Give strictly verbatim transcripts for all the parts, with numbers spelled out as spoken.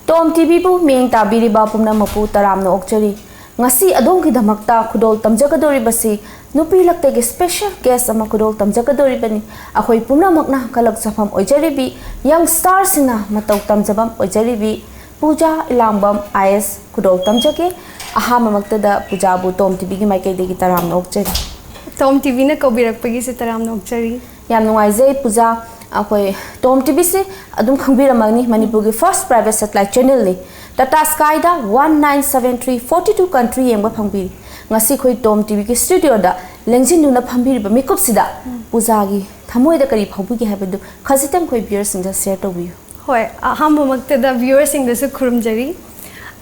ꯇꯣꯝ ꯇꯤꯚꯤꯕꯨ ꯃꯤꯠꯌꯦꯡ ꯇꯥꯕꯤꯔꯤꯕ ꯄꯨꯝꯅꯃꯛꯄꯨ ꯇꯔꯥꯝꯅ ꯑꯣꯛꯆꯔꯤ꯫ ꯉꯁꯤ ꯑꯗꯣꯝꯒꯤꯗꯃꯛꯇ ꯈꯨꯗꯣꯜ ꯇꯝꯖꯒꯗꯧꯔꯤꯕꯁꯤ ꯅꯨꯄꯤ ꯂꯛꯇꯒꯤ special guest ꯑꯃ ꯈꯨꯗꯣꯜ ꯇꯝꯖꯒꯗꯧꯔꯤꯕꯅꯤ꯫ ꯑꯩꯈꯣꯏ ꯄꯨꯝꯅꯃꯛꯅ ꯀꯂꯛꯆꯐꯝ ꯑꯣꯏꯖꯔꯤꯕꯤ, young starꯁꯤꯡꯅ ꯃꯇꯧ ꯇꯝꯖꯐꯝ ꯑꯣꯏꯖꯔꯤꯕꯤ ꯄꯨꯖꯥ ꯏꯂꯥꯡꯕꯝ IAS ꯈꯨꯗꯣꯜ ꯇꯝꯖꯒꯦ꯫ ꯑꯍꯥꯟꯕꯃꯛꯇꯗ ꯄꯨꯖꯥꯕꯨ ꯇꯣꯝ ꯇꯤꯚꯤꯒꯤ ꯃꯥꯏꯀꯩꯗꯒꯤ ꯇꯔꯥꯝꯅ ꯑꯣꯛꯆꯔꯤ꯫ ꯇꯣꯝ ꯇꯤꯚꯤꯅ ꯀꯧꯕꯤꯔꯛꯄꯒꯤꯁꯨ ꯇꯔꯥꯝꯅ ꯑꯣꯛꯆꯔꯤ꯫ ꯌꯥꯝ ꯅꯨꯡꯉꯥꯏꯖꯩ ꯄꯨꯖꯥ꯫ ꯑꯩꯈꯣꯏ ꯇꯣꯝ ꯇꯤꯚꯤꯁꯤ ꯑꯗꯨꯝ ꯈꯪꯕꯤꯔꯝꯃꯒꯅꯤ, ꯃꯅꯤꯄꯨꯔꯒꯤ first private satellite channelꯅꯤ꯫ Tata Skyꯗ one nine seven three forty two country ꯌꯦꯡꯕ ꯐꯪꯕꯤꯔꯤ꯫ ꯉꯁꯤ ꯑꯩꯈꯣꯏ ꯇꯣꯝ ꯇꯤꯚꯤꯒꯤ studioꯗ ꯂꯦꯡꯁꯤꯟꯗꯨꯅ ꯐꯝꯕꯤꯔꯤꯕ ꯃꯤꯀꯨꯞꯁꯤꯗ ꯄꯨꯖꯥꯒꯤ ꯊꯃꯣꯏꯗ ꯀꯔꯤ ꯐꯥꯎꯕꯤꯒꯦ ꯍꯥꯏꯕꯗꯨ ꯈꯖꯤꯛꯇꯪ ꯑꯩꯈꯣꯏ viewerꯁꯤꯡꯗ share ꯇꯧꯕꯤꯌꯨ꯫ ꯍꯣꯏ, ꯑꯍꯥꯟꯕꯃꯛꯇꯗ viewerꯁꯤꯡꯗꯁꯨ ꯈꯨꯔꯨꯝꯖꯔꯤ꯫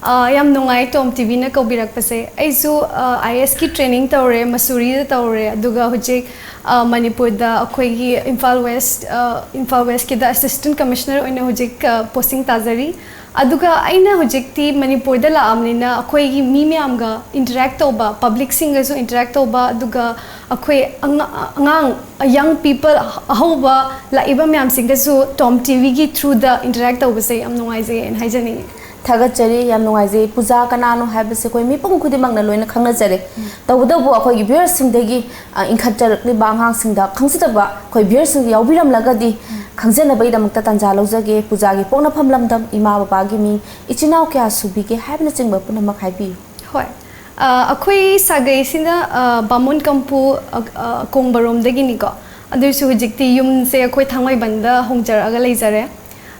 ꯑ, ꯌꯥꯝ ꯅꯨꯡꯉꯥꯏ ꯇꯣꯝ ꯇꯤꯚꯤꯅ ꯀꯧꯕꯤꯔꯛꯄꯁꯦ꯫ ꯑꯩꯁꯨ, ꯑ, IASꯀꯤ training ꯇꯧꯔꯦ, ꯃꯁꯨꯔꯤꯗ ꯇꯧꯔꯦ, ꯑꯗꯨꯒ ꯍꯧꯖꯤꯛ, ꯑ, ꯃꯅꯤꯄꯨꯔꯗ ꯑꯩꯈꯣꯏꯒꯤ ꯏꯝꯐꯥꯜ West, ꯑ, ꯏꯝꯐꯥꯜ Westꯀꯤꯗ assistant commissioner ꯑꯣꯏꯅ ꯍꯧꯖꯤꯛ, ꯑ, posting ꯇꯥꯖꯔꯤ꯫ ꯑꯗꯨꯒ ꯑꯩꯅ ꯍꯧꯖꯤꯛꯇꯤ ꯃꯅꯤꯄꯨꯔꯗ ꯂꯥꯛꯑꯕꯅꯤꯅ ꯑꯩꯈꯣꯏꯒꯤ ꯃꯤ ꯃꯌꯥꯝꯒ interact ꯇꯧꯕ, publicꯁꯤꯡꯒꯁꯨ interact ꯇꯧꯕ, ꯑꯗꯨꯒ ꯑꯩꯈꯣꯏ ꯑꯉꯥ-, ꯑꯉꯥꯡ, young people, ꯑꯍꯧꯕ ꯂꯥꯛꯏꯕ ꯃꯌꯥꯝꯁꯤꯡꯒꯁꯨ ꯇꯣꯝ ꯇꯤꯚꯤꯒꯤ throughꯗ interact ꯇꯧꯕꯁꯦ ꯌꯥꯝ ꯅꯨꯡꯉꯥꯏꯖꯩ ꯍꯥꯏꯅ ꯍꯥꯏꯖꯅꯤꯡꯉꯤ꯫ ꯊꯥꯒꯠꯆꯔꯤ꯫ ꯌꯥꯝ ꯅꯨꯡꯉꯥꯏꯖꯩ꯫ ꯄꯨꯖꯥ ꯀꯅꯥꯅꯣ ꯍꯥꯏꯕꯁꯦ ꯑꯩꯈꯣꯏ ꯃꯤꯄꯨꯝ ꯈꯨꯗꯤꯡꯃꯛꯅ ꯂꯣꯏꯅ ꯈꯪꯅꯖꯔꯦ꯫ ꯇꯧꯕꯇꯕꯨ ꯑꯩꯈꯣꯏꯒꯤ viewerꯁꯤꯡꯗꯒꯤ, ꯑ, ꯏꯟꯈꯠꯆꯔꯛꯂꯤꯕ ꯑꯉꯥꯡꯁꯤꯡꯗ ꯈꯪꯖꯗꯕ ꯑꯩꯈꯣꯏ viewerꯁꯤꯡ ꯌꯥꯎꯕꯤꯔꯝꯂꯒꯗꯤ ꯈꯪꯖꯅꯕꯒꯤꯗꯃꯛꯇ ꯇꯥꯟꯖꯥ ꯂꯧꯖꯒꯦ꯫ ꯄꯨꯖꯥꯒꯤ ꯄꯣꯛꯅꯐꯝ ꯂꯝꯗꯝ, ꯏꯃꯥ ꯕꯕꯥꯒꯤ ꯃꯤꯡ, ꯏꯆꯤꯟ ꯏꯅꯥꯎ ꯀꯌꯥ ꯁꯨꯕꯤꯒꯦ ꯍꯥꯏꯕꯅꯆꯤꯡꯕ ꯄꯨꯝꯅꯃꯛ ꯍꯥꯏꯕꯤꯌꯨ꯫ ꯍꯣꯏ꯫ ꯑ, ꯑꯩꯈꯣꯏ ꯁꯥꯒꯩꯁꯤꯅ, ꯑ, ꯕꯥꯃꯣꯟ ꯀꯝꯄꯨ, ꯑ, ꯑ, ꯀꯣꯡꯕꯔꯣꯝꯗꯒꯤꯅꯤꯀꯣ꯫ ꯑꯗꯨꯏꯁꯨ ꯍꯧꯖꯤꯛꯇꯤ ꯌꯨꯝꯁꯦ ꯑꯩꯈꯣꯏ ꯊꯥꯡꯃꯩꯕꯟꯗ ꯍꯣꯡꯖꯔꯛꯑꯒ ꯂꯩꯖꯔꯦ꯫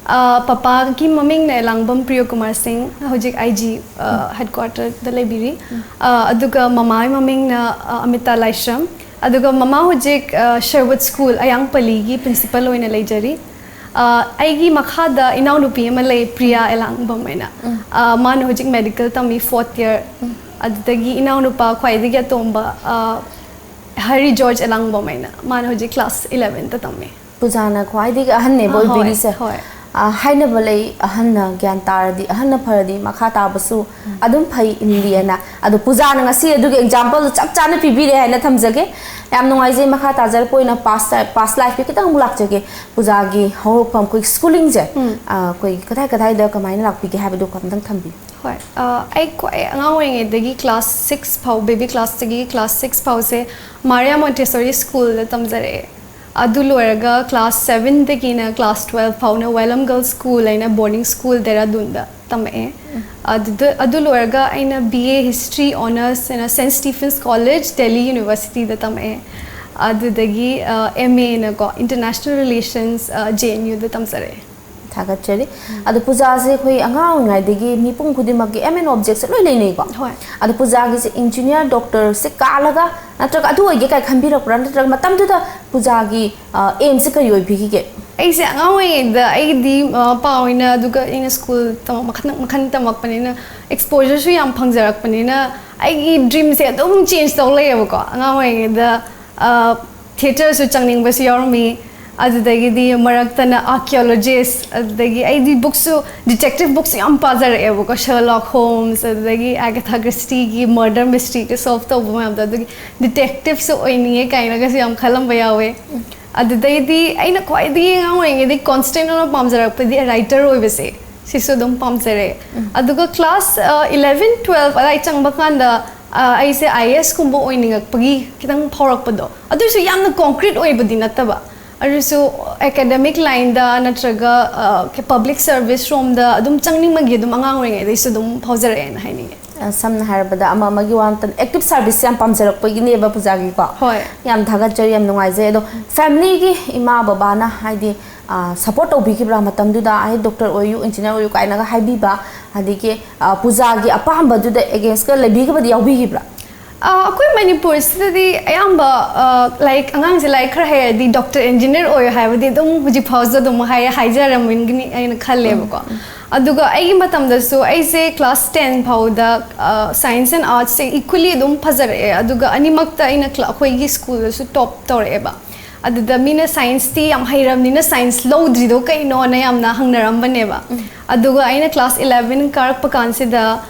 ꯑ, ꯄꯄꯥꯒꯤ ꯃꯃꯤꯡꯅ ꯂꯥꯡꯕꯝ ꯄ꯭ꯔꯤꯌꯣ ꯀꯨꯃꯥꯔ ꯁꯤꯡ, ꯍꯧꯖꯤꯛ IG, ꯑ, headquarterꯗ ꯂꯩꯕꯤꯔꯤ꯫ ꯑ, ꯑꯗꯨꯒ ꯃꯃꯥꯒꯤ ꯃꯃꯤꯡꯅ, ꯑ, ꯑꯃꯤꯇꯥ ꯂꯥꯏꯁ꯭ꯔꯝ꯫ ꯑꯗꯨꯒ ꯃꯃꯥ ꯍꯧꯖꯤꯛ, ꯑ, Sherwood School ꯑꯌꯥꯡꯄꯜꯂꯤꯒꯤ principal ꯑꯣꯏꯅ ꯂꯩꯖꯔꯤ꯫ ꯑ, ꯑꯩꯒꯤ ꯃꯈꯥꯗ ꯏꯅꯥꯎꯅꯨꯄꯤ ꯑꯃ ꯂꯩ, ꯄ꯭ꯔꯤꯌꯥ ꯑꯦꯂꯥꯡꯕꯝ ꯍꯥꯏꯅ꯫ ꯑ, ꯃꯥꯅ ꯍꯧꯖꯤꯛ medical ꯇꯝꯃꯤ, fourth year꯫ ꯑꯗꯨꯗꯒꯤ ꯏꯅꯥꯎꯅꯨꯄꯥ ꯈ꯭ꯋꯥꯏꯗꯒꯤ ꯑꯇꯣꯝꯕ, ꯑ, ꯍꯔꯤ ꯖꯣꯔꯖ ꯑꯦꯂꯥꯡꯕꯝ ꯍꯥꯏꯅ, ꯃꯥꯅ ꯍꯧꯖꯤꯛ class eleventhꯇ ꯇꯝꯃꯤ꯫ ꯄꯨꯖꯥꯅ ꯈ꯭ꯋꯥꯏꯗꯒꯤ ꯑꯍꯟꯅꯦꯕ ꯑ, ꯍꯣꯏ, ꯑꯣꯏꯕꯤꯔꯤꯁꯦ꯫ ꯍꯣꯏ꯫ ꯑ, ꯍꯥꯏꯅꯕ ꯂꯩ, "ꯑꯍꯟꯅ ꯒ꯭ꯌꯥꯟ ꯇꯥꯔꯗꯤ, ꯑꯍꯟꯅ ꯐꯔꯗꯤ, ꯃꯈꯥ ꯇꯥꯕꯁꯨ ꯑꯗꯨꯝ ꯐꯩ" ꯏꯜꯂꯤꯑꯅ꯫ ꯑꯗꯣ ꯄꯨꯖꯥꯅ ꯉꯁꯤ ꯑꯗꯨꯒꯤ ꯑꯦꯛꯖꯥꯝꯄꯜꯗꯣ ꯆꯞ ꯆꯥꯅ ꯄꯤꯕꯤꯔꯦ ꯍꯥꯏꯅ ꯊꯝꯖꯒꯦ꯫ ꯌꯥꯝ ꯅꯨꯡꯉꯥꯏꯖꯩ꯫ ꯃꯈꯥ ꯇꯥꯖꯔꯛꯄ ꯑꯣꯏꯅ ꯄꯥꯁ ꯄꯥꯁ ꯂꯥꯏꯐꯀꯤ ꯈꯤꯇꯪ ꯑꯃꯨꯛ ꯂꯥꯛꯆꯒꯦ꯫ ꯄꯨꯖꯥꯒꯤ ꯍꯧꯔꯛꯐꯝ, ꯑꯩꯈꯣꯏ ꯁ꯭ꯀꯨꯂꯤꯡꯁꯦ, ꯎꯝ꯫ ꯑ, ꯑꯩꯈꯣꯏ ꯀꯗꯥꯏ ꯀꯗꯥꯏꯗ ꯀꯃꯥꯏꯅ ꯂꯥꯛꯄꯤꯒꯦ ꯍꯥꯏꯕꯗꯣ ꯑꯝꯇꯪ ꯊꯝꯕꯤꯌꯨ꯫ ꯍꯣꯏ꯫ ꯑ, ꯑꯩ ꯈ꯭ꯋꯥꯏ ꯑꯉꯥꯡ ꯑꯣꯏꯔꯤꯉꯩꯗꯒꯤ ꯀ꯭ꯂꯥꯁ ꯁꯤꯛꯁ ꯐꯥꯎ, ꯕꯦꯕꯤ ꯀ꯭ꯂꯥꯁꯇꯒꯤ ꯀ꯭ꯂꯥꯁ ꯁꯤꯛꯁ ꯐꯥꯎꯁꯦ ꯃꯥꯔꯤꯌꯥ ꯃꯣꯟꯇꯦꯁꯣꯔꯤ ꯁ꯭ꯀꯨꯜꯗ ꯇꯝꯖꯔꯛꯑꯦ꯫ ꯑꯗꯨ ꯂꯣꯏꯔꯒ ꯀ꯭ꯂꯥꯁ ꯁꯚꯦꯟꯗꯒꯤꯅ ꯀ꯭ꯂꯥꯁ ꯇ꯭ꯋꯦꯜꯐ ꯐꯥꯎꯅ ꯋꯦꯂꯝ ꯒꯔꯜꯁ ꯁ꯭ꯀꯨꯜ ꯍꯥꯏꯅ ꯕꯣꯔꯗꯤꯡ ꯁ꯭ꯀꯨꯜ ꯗꯦꯔꯥꯗꯨꯟꯗ ꯇꯝꯃꯛꯑꯦ꯫ ꯑꯗꯨꯗ, ꯑꯗꯨ ꯂꯣꯏꯔꯒ ꯑꯩꯅ ꯕꯤ ꯑꯦ ꯍꯤꯁꯇ꯭ꯔꯤ ꯑꯣꯅꯔꯁ ꯍꯥꯏꯅ ꯁꯦꯟꯠ ꯁ꯭ꯇꯤꯐꯦꯟꯁ ꯀꯣꯂꯦꯖ, ꯗꯦꯜꯂꯤ ꯌꯨꯅꯤꯚꯔꯁꯤꯇꯤꯗ ꯇꯝꯃꯛꯑꯦ꯫ ꯑꯗꯨꯗꯒꯤ, ꯑ, ꯑꯦꯝ ꯑꯦꯅꯀꯣ, ꯏꯟꯇꯔꯅꯦꯁꯅꯦꯜ ꯔꯤꯂꯦꯁꯟꯁ, ꯑ, ꯖꯦ ꯑꯦꯟ ꯌꯨꯗ ꯇꯝꯖꯔꯛꯑꯦ꯫ ꯊꯥꯒꯠꯆꯔꯤ꯫ ꯑꯗꯣ ꯄꯨꯖꯥꯁꯦ ꯑꯩꯈꯣꯏ ꯑꯉꯥꯡ ꯑꯣꯏꯔꯤꯉꯩꯗꯒꯤ ꯃꯤꯄꯨꯝ ꯈꯨꯗꯤꯡꯃꯛꯀꯤ aim and objectꯁꯦ ꯂꯣꯏ ꯂꯩꯅꯩꯀꯣ? ꯍꯣꯏ꯫ ꯑꯗꯣ ꯄꯨꯖꯥꯒꯤꯁꯦ ꯏꯟꯖꯤꯅꯤꯌꯥꯔ, ꯗꯣꯛꯇꯔꯁꯦ ꯀꯥꯜꯂꯒ ꯅꯠꯇ꯭ꯔꯒ ꯑꯗꯨ ꯑꯣꯏꯒꯦ ꯀꯥꯏ ꯈꯟꯕꯤꯔꯛꯄ꯭ꯔꯥ? ꯅꯠꯇ꯭ꯔꯒ ꯃꯇꯝꯗꯨꯗ ꯄꯨꯖꯥꯒꯤ, ꯑ, aimꯁꯦ ꯀꯔꯤ ꯑꯣꯏꯕꯤꯈꯤꯒꯦ? ꯑꯩꯁꯦ ꯑꯉꯥꯡ ꯑꯣꯏꯔꯤꯉꯩꯗ ꯑꯩꯒꯤꯗꯤ, ꯑ, ꯃꯄꯥ ꯍꯣꯏꯅ, ꯑꯗꯨꯒ ꯑꯩꯅ ꯁ꯭ꯀꯨꯜ ꯇꯝ-, ꯃꯈꯜ, ꯃꯈꯜ ꯇꯝꯃꯛꯄꯅꯤꯅ, exposureꯁꯨ ꯌꯥꯝ ꯐꯪꯖꯔꯛꯄꯅꯤꯅ, ꯑꯩꯒꯤ dreamꯁꯦ ꯑꯗꯨꯝ change ꯇꯧ ꯂꯩꯌꯦꯕꯀꯣ꯫ ꯑꯉꯥꯡ ꯑꯣꯏꯔꯤꯉꯩꯗ, ꯑ, theatreꯁꯨ ꯆꯪꯅꯤꯡꯕꯁꯨ ꯌꯥꯎꯔꯝꯃꯤ꯫ ꯑꯗꯨꯗꯒꯤꯗꯤ ꯃꯔꯛꯇꯅ archaeologist, ꯑꯗꯨꯗꯒꯤ ꯑꯩꯗꯤ bookꯁꯨ, detective bookꯁꯨ ꯌꯥꯝ ꯄꯥꯖꯔꯛꯑꯦꯕꯀꯣ, Sherlock Holmes, ꯑꯗꯨꯗꯒꯤ Agatha Christieꯒꯤ murder mysteryꯒ solve ꯇꯧꯕ ꯃꯌꯥꯝꯗꯣ, ꯑꯗꯨꯒꯤ detectiveꯁꯨ ꯑꯣꯏꯅꯤꯡꯉꯦ ꯀꯥꯏꯅꯒꯁꯨ ꯌꯥꯝ ꯈꯜꯂꯝꯕ ꯌꯥꯎꯋꯦ꯫ ꯑꯗꯨꯗꯩꯗꯤ ꯑꯩꯅ ꯈ꯭ꯋꯥꯏꯗꯒꯤ ꯑꯉꯥꯡ ꯑꯣꯏꯔꯤꯉꯩꯗꯒꯤ constant ꯑꯣꯏꯅ ꯄꯥꯝꯖꯔꯛꯄꯗꯤ writer ꯑꯣꯏꯕꯁꯦ, ꯁꯤꯁꯨ ꯑꯗꯨꯝ ꯄꯥꯝꯖꯔꯛꯑꯦ꯫ ꯑꯗꯨꯒ class, ꯑ, eleven, twelve ꯑꯗꯥꯏ ꯆꯪꯕ ꯀꯥꯟꯗ, ꯑ, ꯑꯩꯁꯦ I A S ꯀꯨꯝꯕ ꯑꯣꯏꯅꯤꯡꯉꯛꯄꯒꯤ ꯈꯤꯇꯪ ꯐꯥꯎꯔꯛꯄꯗꯣ, ꯑꯗꯨꯏꯁꯨ ꯌꯥꯝꯅ concrete ꯑꯣꯏꯕꯗꯤ ꯅꯠꯇꯕ, ꯑꯗꯨꯁꯨ academic lineꯗ ꯅꯠꯇ꯭ꯔꯒ, ꯑ, public service ꯔꯣꯝꯗ ꯑꯗꯨꯝ ꯆꯪꯅꯤꯡꯕꯒꯤ ꯑꯗꯨꯝ ꯑꯉꯥꯡ ꯑꯣꯏꯔꯤꯉꯩꯗꯩꯁꯨ ꯑꯗꯨꯝ ꯐꯥꯎꯖꯔꯛꯑꯦꯅ ꯍꯥꯏꯅꯤꯡꯉꯦ꯫ ꯑ, ꯁꯝꯅ ꯍꯥꯏꯔꯕꯗ ꯑꯃ ꯑꯃꯒꯤ ꯋꯥ ꯅꯠꯇꯅ active service ꯌꯥꯝ ꯄꯥꯝꯖꯔꯛꯄꯒꯤꯅꯦꯕ ꯄꯨꯖꯥꯒꯤꯀꯣ꯫ ꯍꯣꯏ꯫ ꯌꯥꯝ ꯊꯥꯒꯠꯆꯔꯤ, ꯌꯥꯝ ꯅꯨꯡꯉꯥꯏꯖꯩ꯫ ꯑꯗꯣ familyꯒꯤ ꯏꯃꯥ ꯕꯕꯥꯅ ꯍꯥꯏꯗꯤ, ꯑ, support ꯇꯧꯕꯤꯈꯤꯕ꯭ꯔꯥ ꯃꯇꯝꯗꯨꯗ? ꯑꯩ doctor ꯑꯣꯏꯌꯨ, engineer ꯑꯣꯏꯌꯨ ꯀꯥꯏꯅꯒ ꯍꯥꯏꯕꯤꯕ, ꯑꯗꯒꯤ, ꯑ, ꯄꯨꯖꯥꯒꯤ ꯑꯄꯥꯝꯕꯗꯨꯗ againstꯀ ꯂꯩꯕꯤꯈꯤꯕꯗꯤ ꯌꯥꯎꯕꯤꯈꯤꯕ꯭ꯔꯥ? ꯑ, ꯑꯩꯈꯣꯏ ꯃꯅꯤꯄꯨꯔꯁꯤꯗꯗꯤ ꯑꯌꯥꯝꯕ, ꯑ, ꯂꯥꯏꯔꯤꯛ, ꯑꯉꯥꯡꯁꯦ ꯂꯥꯏꯔꯤꯛ ꯈꯔ ꯍꯩꯔꯗꯤ doctor, engineer ꯑꯣꯏꯌꯨ ꯍꯥꯏꯕꯗꯤ ꯑꯗꯨꯝ ꯍꯧꯖꯤꯛ ꯐꯥꯎꯁꯨ ꯑꯗꯨꯝ ꯍꯥꯏ-, ꯍꯥꯏꯖꯔꯝꯒꯅꯤ ꯑꯩꯅ ꯈꯜꯂꯦꯕꯀꯣ꯫ ꯎꯝ, ꯎꯝ꯫ ꯑꯗꯨꯒ ꯑꯩꯒꯤ ꯃꯇꯝꯗꯁꯨ ꯑꯩꯁꯦ class ten ꯐꯥꯎꯗ, ꯑ, science and artsꯁꯦ equally ꯑꯗꯨꯝ ꯐꯖꯔꯛꯑꯦ, ꯑꯗꯨꯒ ꯑꯅꯤꯃꯛꯇ ꯑꯩꯅ cla-, ꯑꯩꯈꯣꯏꯒꯤ ꯁ꯭ꯀꯨꯜꯗꯁꯨ top ꯇꯧꯔꯛꯑꯦꯕ꯫ ꯑꯗꯨꯗ ꯃꯤꯅ ꯁꯥꯏꯟꯁꯇꯤ ꯌꯥꯝ ꯍꯩꯔꯕꯅꯤꯅ ꯁꯥꯏꯟꯁ ꯂꯧꯗ꯭ꯔꯤꯗꯣ ꯀꯩꯅꯣꯅ ꯌꯥꯝꯅ ꯍꯪꯅꯔꯝꯕꯅꯦꯕ꯫ ꯑꯗꯨꯒ ꯑꯩꯅ ꯀ꯭ꯂꯥꯁ ꯏꯂꯦꯚꯦꯟ ꯀꯥꯔꯛꯄ ꯀꯥꯟꯁꯤꯗ,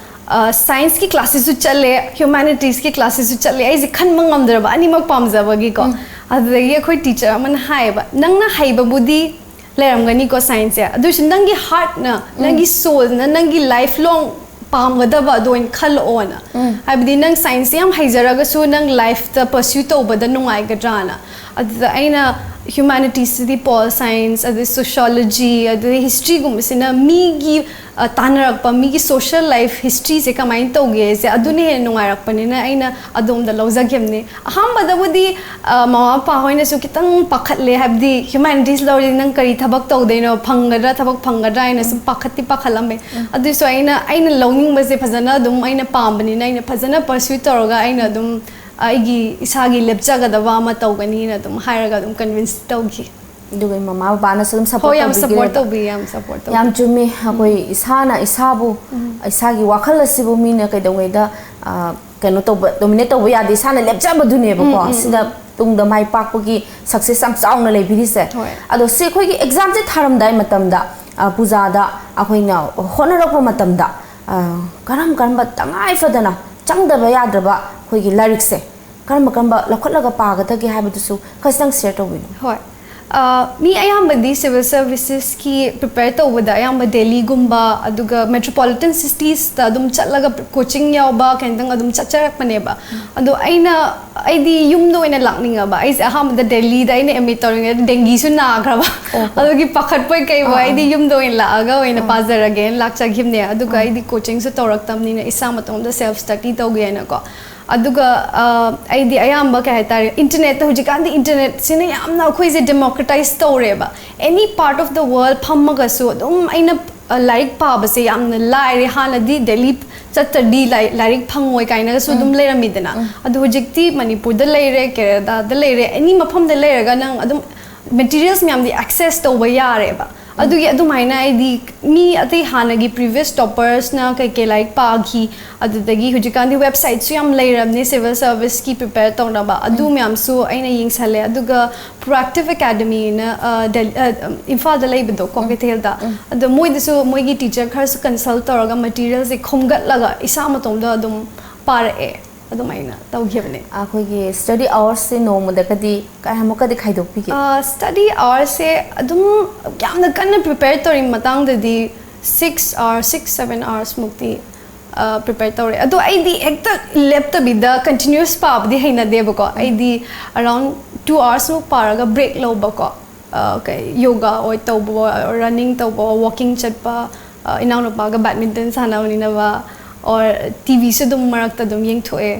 ꯑ, ꯁꯥꯏꯟꯁꯀꯤ ꯀ꯭ꯂꯥꯁꯁꯤꯁꯨ ꯆꯠꯂꯦ, ꯍ꯭ꯌꯨꯃꯥꯅꯤꯇꯤꯁꯀꯤ ꯀ꯭ꯂꯥꯁꯁꯤꯁꯨ ꯆꯠꯂꯦ꯫ ꯑꯩꯁꯦ ꯈꯟꯕ ꯉꯝꯗ꯭ꯔꯕ, ꯑꯅꯤꯃꯛ ꯄꯥꯝꯖꯕꯒꯤꯀꯣ꯫ ꯑꯗꯨꯗꯒꯤ ꯑꯩꯈꯣꯏ ꯇꯤꯆꯔ ꯑꯃꯅ ꯍꯥꯏꯌꯦꯕ, "ꯅꯪꯅ ꯍꯩꯕꯕꯨꯗꯤ ꯂꯩꯔꯝꯒꯅꯤꯀꯣ ꯁꯥꯏꯟꯁꯁꯦ, ꯑꯗꯨ ꯑꯣꯏꯔꯁꯨ ꯅꯪꯒꯤ ꯍꯥꯔꯠꯅ, ꯅꯪꯒꯤ ꯁꯣꯜꯅ, ꯅꯪꯒꯤ ꯂꯥꯏꯐ ꯂꯣꯡ ꯄꯥꯝꯒꯗꯕ ꯑꯗꯨ ꯑꯣꯏꯅ ꯈꯜꯂꯛꯑꯣꯅ꯫ ꯍꯥꯏꯕꯗꯤ ꯅꯪ ꯁꯥꯏꯟꯁꯁꯦ ꯌꯥꯝ ꯍꯩꯖꯔꯒꯁꯨ ꯅꯪ ꯂꯥꯏꯐꯇ ꯄꯔꯁ꯭ꯌꯨ ꯇꯧꯕꯗ ꯅꯨꯡꯉꯥꯏꯒꯗ꯭ꯔꯥꯅ?" ꯑꯗꯨꯗ ꯑꯩꯅ ꯍ꯭ꯌꯨꯃꯥꯅꯤꯇꯤꯁꯇꯗꯤ ꯄꯣꯜ ꯁꯥꯏꯟꯁ, ꯑꯗꯩ ꯁꯣꯁꯤꯌꯣꯂꯣꯖꯤ, ꯑꯗꯩ ꯍꯤꯁꯇ꯭ꯔꯤꯒꯨꯝꯕꯁꯤꯅ ꯃꯤꯒꯤ, ꯑ, ꯇꯥꯟꯅꯔꯛꯄ, ꯃꯤꯒꯤ ꯁꯣꯁꯤꯌꯦꯜ ꯂꯥꯏꯐ ꯍꯤꯁꯇ꯭ꯔꯤꯁꯦ ꯀꯃꯥꯏꯅ ꯇꯧꯒꯦꯁꯦ ꯑꯗꯨꯅ ꯍꯦꯟꯅ ꯅꯨꯡꯉꯥꯏꯔꯛꯄꯅꯤꯅ ꯑꯩꯅ ꯑꯗꯣꯝꯗ ꯂꯧꯖꯈꯤꯕꯅꯤ꯫ ꯑꯍꯥꯟꯕꯗꯕꯨꯗꯤ, ꯑ, ꯃꯃꯥ ꯃꯄꯥ ꯍꯣꯏꯅꯁꯨ ꯈꯤꯇꯪ ꯄꯥꯈꯠꯂꯦ, ꯍꯥꯏꯕꯗꯤ ꯍ꯭ꯌꯨꯃꯥꯅꯤꯇꯤꯁ ꯂꯧꯔꯗꯤ ꯅꯪ ꯀꯔꯤ ꯊꯕꯛ ꯇꯧꯗꯣꯏꯅꯣ, ꯐꯪꯒꯗ꯭ꯔꯥ, ꯊꯕꯛ ꯐꯪꯒꯗ꯭ꯔꯥ ꯍꯥꯏꯅ ꯁꯨꯝ ꯄꯥꯈꯠꯇꯤ ꯄꯥꯈꯠꯂꯝꯃꯦ꯫ ꯑꯗꯨꯁꯨ ꯑꯩꯅ, ꯑꯩꯅ ꯂꯧꯅꯤꯡꯕꯁꯦ ꯐꯖꯅ ꯑꯗꯨꯝ ꯑꯩꯅ ꯄꯥꯝꯕꯅꯤꯅ ꯑꯩꯅ ꯐꯖꯅ ꯄꯔꯁ꯭ꯌꯨ ꯇꯧꯔꯒ ꯑꯩꯅ ꯑꯗꯨꯝ ꯑꯩꯒꯤ ꯏꯁꯥꯒꯤ ꯂꯦꯞꯆꯒꯗꯕ ꯑꯃ ꯇꯧꯒꯅꯤꯅ ꯑꯗꯨꯝ ꯍꯥꯏꯔꯒ ꯑꯗꯨꯝ ꯀꯟꯚꯤꯟꯁ ꯇꯧꯈꯤ꯫ ꯑꯗꯨꯒ ꯃꯃꯥ ꯕꯕꯥꯅꯁꯨ ꯑꯗꯨꯝ ꯍꯣꯏ, ꯁꯞꯄꯣꯔꯠ ꯌꯥꯝ ꯁꯞꯄꯣꯔꯠ ꯇꯧꯕꯤꯈꯤꯕ꯫ ꯇꯧꯕꯤ, ꯌꯥꯝ ꯁꯞꯄꯣꯔꯠ ꯇꯧꯕꯤ꯫ ꯌꯥꯝ ꯆꯨꯝꯃꯤ꯫ ꯑꯩꯈꯣꯏ ꯏꯁꯥꯅ ꯏꯁꯥꯕꯨ, ꯏꯁꯥꯒꯤ ꯋꯥꯈꯜ ꯑꯁꯤꯕꯨ ꯃꯤꯅ ꯀꯩꯗꯧꯉꯩꯗ, ꯑ, ꯀꯩꯅꯣ ꯇꯧꯕ, ꯗꯣꯃꯤꯅꯦꯠ ꯇꯧꯕ ꯌꯥꯗꯦ, ꯏꯁꯥꯅ ꯂꯦꯞꯆꯕꯗꯨꯅꯦꯕꯀꯣ꯫ ꯁꯤꯗ ꯇꯨꯡꯗ ꯃꯥꯏ ꯄꯥꯛꯄꯒꯤ ꯁꯛꯁꯦꯁ ꯌꯥꯝ ꯆꯥꯎꯅ ꯂꯩꯕꯤꯔꯤꯁꯦ꯫ ꯍꯣꯏ꯫ ꯑꯗꯣ ꯁꯤ ꯑꯩꯈꯣꯏꯒꯤ ꯑꯦꯛꯖꯥꯝꯁꯦ ꯊꯥꯔꯝꯗꯥꯏ ꯃꯇꯝꯗ, ꯑ, ꯄꯨꯖꯥꯗ ꯑꯩꯈꯣꯏꯅ ꯍꯣꯠꯅꯔꯛꯄ ꯃꯇꯝꯗ, ꯑ, ꯀꯔꯝ ꯀꯔꯝꯕ ꯇꯉꯥꯏ ꯐꯗꯅ ꯆꯪꯗꯕ ꯌꯥꯗ꯭ꯔꯕ ꯑꯩꯈꯣꯏꯒꯤ ꯂꯥꯏꯔꯤꯛꯁꯦ ꯀꯔꯝꯕ ꯀꯔꯝꯕ ꯂꯧꯈꯠꯂꯒ ꯄꯥꯒꯗꯒꯦ ꯍꯥꯏꯕꯗꯨꯁꯨ ꯈꯖꯤꯛꯇꯪ ꯁꯤꯌꯔ ꯇꯧꯕꯤꯌꯨ꯫ ꯍꯣꯏ꯫ ꯑ, ꯃꯤ ꯑꯌꯥꯝꯕꯗꯤ ꯁꯤꯚꯤꯜ ꯁꯔꯚꯤꯁꯦꯁꯀꯤ ꯄ꯭ꯔꯤꯄꯦꯌꯔ ꯇꯧꯕꯗ ꯑꯌꯥꯝꯕ ꯗꯦꯜꯂꯤꯒꯨꯝꯕ ꯑꯗꯨꯒ ꯃꯦꯇ꯭ꯔꯣꯄꯣꯂꯤꯇꯟ ꯁꯤꯇꯤꯁꯇ ꯑꯗꯨꯝ ꯆꯠꯂꯒ ꯀꯣꯆꯤꯡ ꯌꯥꯎꯕ ꯀꯩꯅꯣꯗꯪ ꯑꯗꯨꯝ ꯆꯠꯆꯔꯛꯄꯅꯦꯕ꯫ ꯑꯗꯣ ꯑꯩꯅ, ꯑꯩꯗꯤ ꯌꯨꯝꯗ ꯑꯣꯏꯅ ꯂꯥꯛꯅꯤꯡꯉꯕ꯫ ꯑꯩꯁꯦ ꯑꯍꯥꯟꯕꯗ ꯗꯦꯜꯂꯤꯗ ꯑꯩꯅ ꯑꯦꯝ ꯑꯦ ꯇꯧꯔꯤꯉꯩꯗ ꯗꯦꯡꯒꯤꯁꯨ ꯅꯥꯈ꯭ꯔꯕ꯫ ꯑꯗꯨꯒꯤ ꯄꯥꯈꯠꯄꯣꯏ ꯀꯩꯕꯣꯏ ꯑꯩꯗꯤ ꯌꯨꯝꯗ ꯑꯣꯏꯅ ꯂꯥꯛꯑꯒ ꯑꯣꯏꯅ ꯄꯥꯖꯔꯒꯦꯅ ꯂꯥꯛꯆꯈꯤꯕꯅꯦ꯫ ꯑꯗꯨꯒ ꯑꯩꯗꯤ ꯀꯣꯆꯤꯡꯁꯨ ꯇꯧꯔꯛꯇꯕꯅꯤꯅ ꯏꯁꯥ ꯃꯇꯣꯝꯗ ꯁꯦꯜꯐ ꯁ꯭ꯇꯗꯤ ꯇꯧꯒꯦꯅꯀꯣ꯫ ꯑꯗꯨꯒ, ꯑ, ꯑꯩꯗꯤ ꯑꯌꯥꯝꯕ ꯀꯩ ꯍꯥꯏꯇꯥꯔꯦ, ꯏꯟꯇꯔꯅꯦꯠꯇ, ꯍꯧꯖꯤꯛꯀꯥꯟꯗꯤ ꯏꯟꯇꯔꯅꯦꯠꯁꯤꯅ ꯌꯥꯝꯅ ꯑꯩꯈꯣꯏꯁꯦ ꯗꯦꯃꯣꯀ꯭ꯔꯦꯇꯥꯏꯁ ꯇꯧꯔꯦꯕ꯫ ꯑꯦꯅꯤ ꯄꯥꯔꯠ ꯑꯣꯐ ꯗ ꯋꯥꯔꯜ ꯐꯝꯃꯒꯁꯨ ꯑꯗꯨꯝ ꯑꯩꯅ, ꯑ, ꯂꯥꯏꯔꯤꯛ ꯄꯥꯕꯁꯦ ꯌꯥꯝꯅ ꯂꯥꯏꯔꯦ꯫ ꯍꯥꯟꯅꯗꯤ ꯗꯦꯜꯂꯤ ꯆꯠꯇ꯭ꯔꯗꯤ ꯂꯥꯏ-, ꯂꯥꯏꯔꯤꯛ ꯐꯪꯉꯣꯏ ꯀꯥꯏꯅꯒꯁꯨ ꯑꯗꯨꯝ ꯂꯩꯔꯝꯃꯤꯗꯅ꯫ ꯑꯗꯣ ꯍꯧꯖꯤꯛꯇꯤ ꯃꯅꯤꯄꯨꯔꯗ ꯂꯩꯔꯦ, ꯀꯦꯔꯦꯂꯥꯗ ꯂꯩꯔꯦ, ꯑꯦꯅꯤ ꯃꯐꯝꯗ ꯂꯩꯔꯒ ꯅꯪ ꯑꯗꯨꯝ ꯃꯦꯇꯤꯔꯤꯌꯦꯜꯁ ꯃꯌꯥꯝꯗꯤ ꯑꯦꯛꯁꯦꯁ ꯇꯧꯕ ꯌꯥꯔꯦꯕ꯫ ꯑꯗꯨꯒꯤ ꯑꯗꯨꯃꯥꯏꯅ ꯑꯩꯗꯤ ꯃꯤ ꯑꯇꯩ ꯍꯥꯟꯅꯒꯤ ꯄ꯭ꯔꯤꯚꯤꯌꯁ ꯇꯣꯄꯔꯁꯅ ꯀꯩꯀꯩ ꯂꯥꯏꯔꯤꯛ ꯄꯥꯈꯤ, ꯑꯗꯨꯗꯒꯤ ꯍꯧꯖꯤꯛꯀꯥꯟꯗꯤ ꯋꯦꯕꯁꯥꯏꯠꯁꯨ ꯌꯥꯝ ꯂꯩꯔꯕꯅꯦ ꯁꯤꯚꯤꯜ ꯁꯔꯚꯤꯁꯀꯤ ꯄ꯭ꯔꯤꯄꯦꯌꯔ ꯇꯧꯅꯕ, ꯑꯗꯨ ꯃꯌꯥꯝꯁꯨ ꯑꯩꯅ ꯌꯦꯡꯁꯜꯂꯦ꯫ ꯑꯗꯨꯒ ꯄ꯭ꯔꯣꯑꯦꯛꯇꯤꯚ ꯑꯦꯀꯥꯗꯃꯤꯅ ꯏꯝꯐꯥꯜꯗ ꯂꯩꯕꯗꯣꯀꯣ, ꯀꯩꯊꯦꯜꯗ, ꯑꯗꯣ ꯃꯣꯏꯗꯁꯨ ꯃꯣꯏꯒꯤ ꯇꯤꯆꯔ ꯈꯔꯁꯨ ꯀꯟꯁꯜ ꯇꯧꯔꯒ ꯃꯦꯇꯤꯔꯤꯌꯦꯜꯁꯦ ꯈꯣꯝꯒꯠꯂꯒ ꯏꯁꯥ ꯃꯇꯣꯝꯗ ꯑꯗꯨꯝ ꯄꯥꯔꯛꯑꯦ꯫ ꯑꯗꯨꯃꯥꯏꯅ ꯇꯧꯈꯤꯕꯅꯦ꯫ ꯑꯩꯈꯣꯏꯒꯤ ꯁ꯭ꯇꯗꯤ ꯑꯋꯥꯔꯁꯁꯦ ꯅꯣꯡꯃꯗꯒꯗꯤ ꯀꯌꯥꯃꯨꯛꯀꯗꯤ ꯈꯥꯏꯗꯣꯛꯄꯤꯒꯦ? ꯁ꯭ꯇꯗꯤ ꯑꯋꯥꯔꯁꯦ ꯑꯗꯨꯝ ꯌꯥꯝꯅ ꯀꯟꯅ ꯄ꯭ꯔꯤꯄꯦꯌꯔ ꯇꯧꯔꯤ ꯃꯇꯥꯡꯗꯗꯤ ꯁꯤꯛꯁ ꯑꯋꯥꯔꯁ, ꯁꯤꯛꯁ ꯁꯕꯦꯟ ꯑꯋꯥꯔꯁꯃꯨꯛꯇꯤ ꯄ꯭ꯔꯤꯄꯦꯌꯔ ꯇꯧꯔꯦ꯫ ꯑꯗꯣ ꯑꯩꯗꯤ ꯍꯦꯛꯇ ꯂꯦꯞꯇꯕꯤꯗ ꯀꯟꯇꯤꯅ꯭ꯌꯨꯁ ꯄꯥꯕꯗꯤ ꯍꯩꯅꯗꯦꯕꯀꯣ꯫ ꯑꯩꯗꯤ ꯑꯔꯥꯎꯟ ꯇꯨ ꯑꯋꯥꯔꯁꯃꯨꯛ ꯄꯥꯔꯒ ꯕ꯭ꯔꯦꯛ ꯂꯧꯕꯀꯣ꯫ ꯀꯩ ꯌꯣꯒꯥ ꯑꯣꯏ ꯇꯧꯕ, ꯔꯟꯅꯤꯡ ꯇꯧꯕ, ꯋꯥꯀꯤꯡ ꯆꯠꯄ, ꯏꯅꯥꯎꯅꯨꯄꯥꯒ ꯕꯦꯗꯃꯤꯟꯇꯟ ꯁꯥꯟꯅꯃꯤꯟꯅꯕ, ꯑꯣꯔ ꯇꯤ ꯚꯤꯁꯨ ꯑꯗꯨꯝ ꯃꯔꯛꯇ ꯑꯗꯨꯝ ꯌꯦꯡꯊꯣꯛꯑꯦ꯫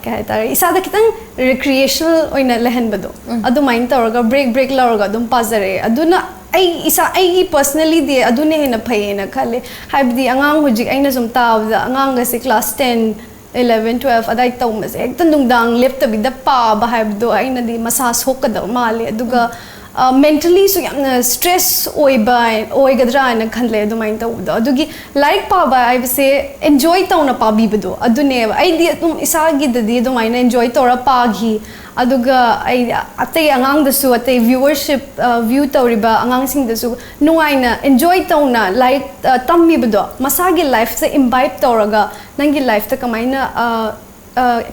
ꯀꯩ ꯍꯥꯏꯇꯥꯔꯦ, ꯏꯁꯥꯗ ꯈꯤꯇꯪ ꯔꯤꯀ꯭ꯔꯤꯌꯦꯁꯅꯦꯜ ꯑꯣꯏꯅ ꯂꯩꯍꯟꯕꯗꯣ, ꯑꯗꯨꯃꯥꯏꯅ ꯇꯧꯔꯒ ꯕ꯭ꯔꯦꯛ ꯕ꯭ꯔꯦꯛ ꯂꯧꯔꯒ ꯑꯗꯨꯝ ꯄꯥꯖꯔꯛꯑꯦ꯫ ꯑꯗꯨꯅ ꯑꯩ ꯏꯁꯥ, ꯑꯩꯒꯤ ꯄꯔꯁꯅꯦꯂꯤꯗꯤ ꯑꯗꯨꯅ ꯍꯦꯟꯅ ꯐꯩꯌꯦꯅ ꯈꯜꯂꯦ꯫ ꯍꯥꯏꯕꯗꯤ ꯑꯉꯥꯡ ꯍꯧꯖꯤꯛ ꯑꯩꯅ ꯁꯨꯝ ꯇꯥꯕꯗ ꯑꯉꯥꯡꯒꯁꯦ ꯀ꯭ꯂꯥꯁ ꯇꯦꯟ, ꯏꯂꯚꯦꯟ, ꯇꯨꯋꯦꯜꯐ ꯑꯗꯥꯏ ꯇꯧꯕꯁꯦ ꯍꯦꯛꯇ ꯅꯨꯡꯗꯥꯡ ꯂꯦꯞꯇꯕꯤꯗ ꯄꯥꯕ ꯍꯥꯏꯕꯗꯣ ꯑꯩꯅꯗꯤ ꯃꯁꯥ ꯁꯣꯛꯀꯗꯕ ꯃꯥꯜꯂꯦ꯫ ꯑꯗꯨꯒ ꯃꯦꯟꯇꯂꯤꯁꯨ ꯌꯥꯝꯅ ꯁ꯭ꯇ꯭ꯔꯦꯁ ꯑꯣꯏꯕ, ꯑꯣꯏꯒꯗ꯭ꯔꯥ ꯍꯥꯏꯅ ꯈꯜꯂꯦ ꯑꯗꯨꯃꯥꯏꯅ ꯇꯧꯕꯗꯣ꯫ ꯑꯗꯨꯒꯤ ꯂꯥꯏꯔꯤꯛ ꯄꯥꯕ ꯍꯥꯏꯕꯁꯦ ꯑꯦꯟꯖꯣꯏ ꯇꯧꯅ ꯄꯥꯕꯤꯕꯗꯣ ꯑꯗꯨꯅꯦꯕ꯫ ꯑꯩꯗꯤ ꯑꯗꯨꯝ ꯏꯁꯥꯒꯤꯗꯗꯤ ꯑꯗꯨꯃꯥꯏꯅ ꯑꯦꯟꯖꯣꯏ ꯇꯧꯔ ꯄꯥꯈꯤ꯫ ꯑꯗꯨꯒ ꯑꯩ ꯑꯇꯩ ꯑꯉꯥꯡꯗꯁꯨ, ꯑꯇꯩ ꯚ꯭ꯌꯨꯋꯔꯁꯤꯞ, ꯚ꯭ꯌꯨ ꯇꯧꯔꯤꯕ ꯑꯉꯥꯡꯁꯤꯡꯗꯁꯨ ꯅꯨꯡꯉꯥꯏꯅ ꯑꯦꯟꯖꯣꯏ ꯇꯧꯅ ꯂꯥꯏꯔꯤꯛ ꯇꯝꯕꯤꯕꯗꯣ, ꯃꯁꯥꯒꯤ ꯂꯥꯏꯐꯁꯦ ꯏꯝꯕꯥꯏꯞ ꯇꯧꯔꯒ ꯅꯪꯒꯤ ꯂꯥꯏꯐꯇ ꯀꯃꯥꯏꯅ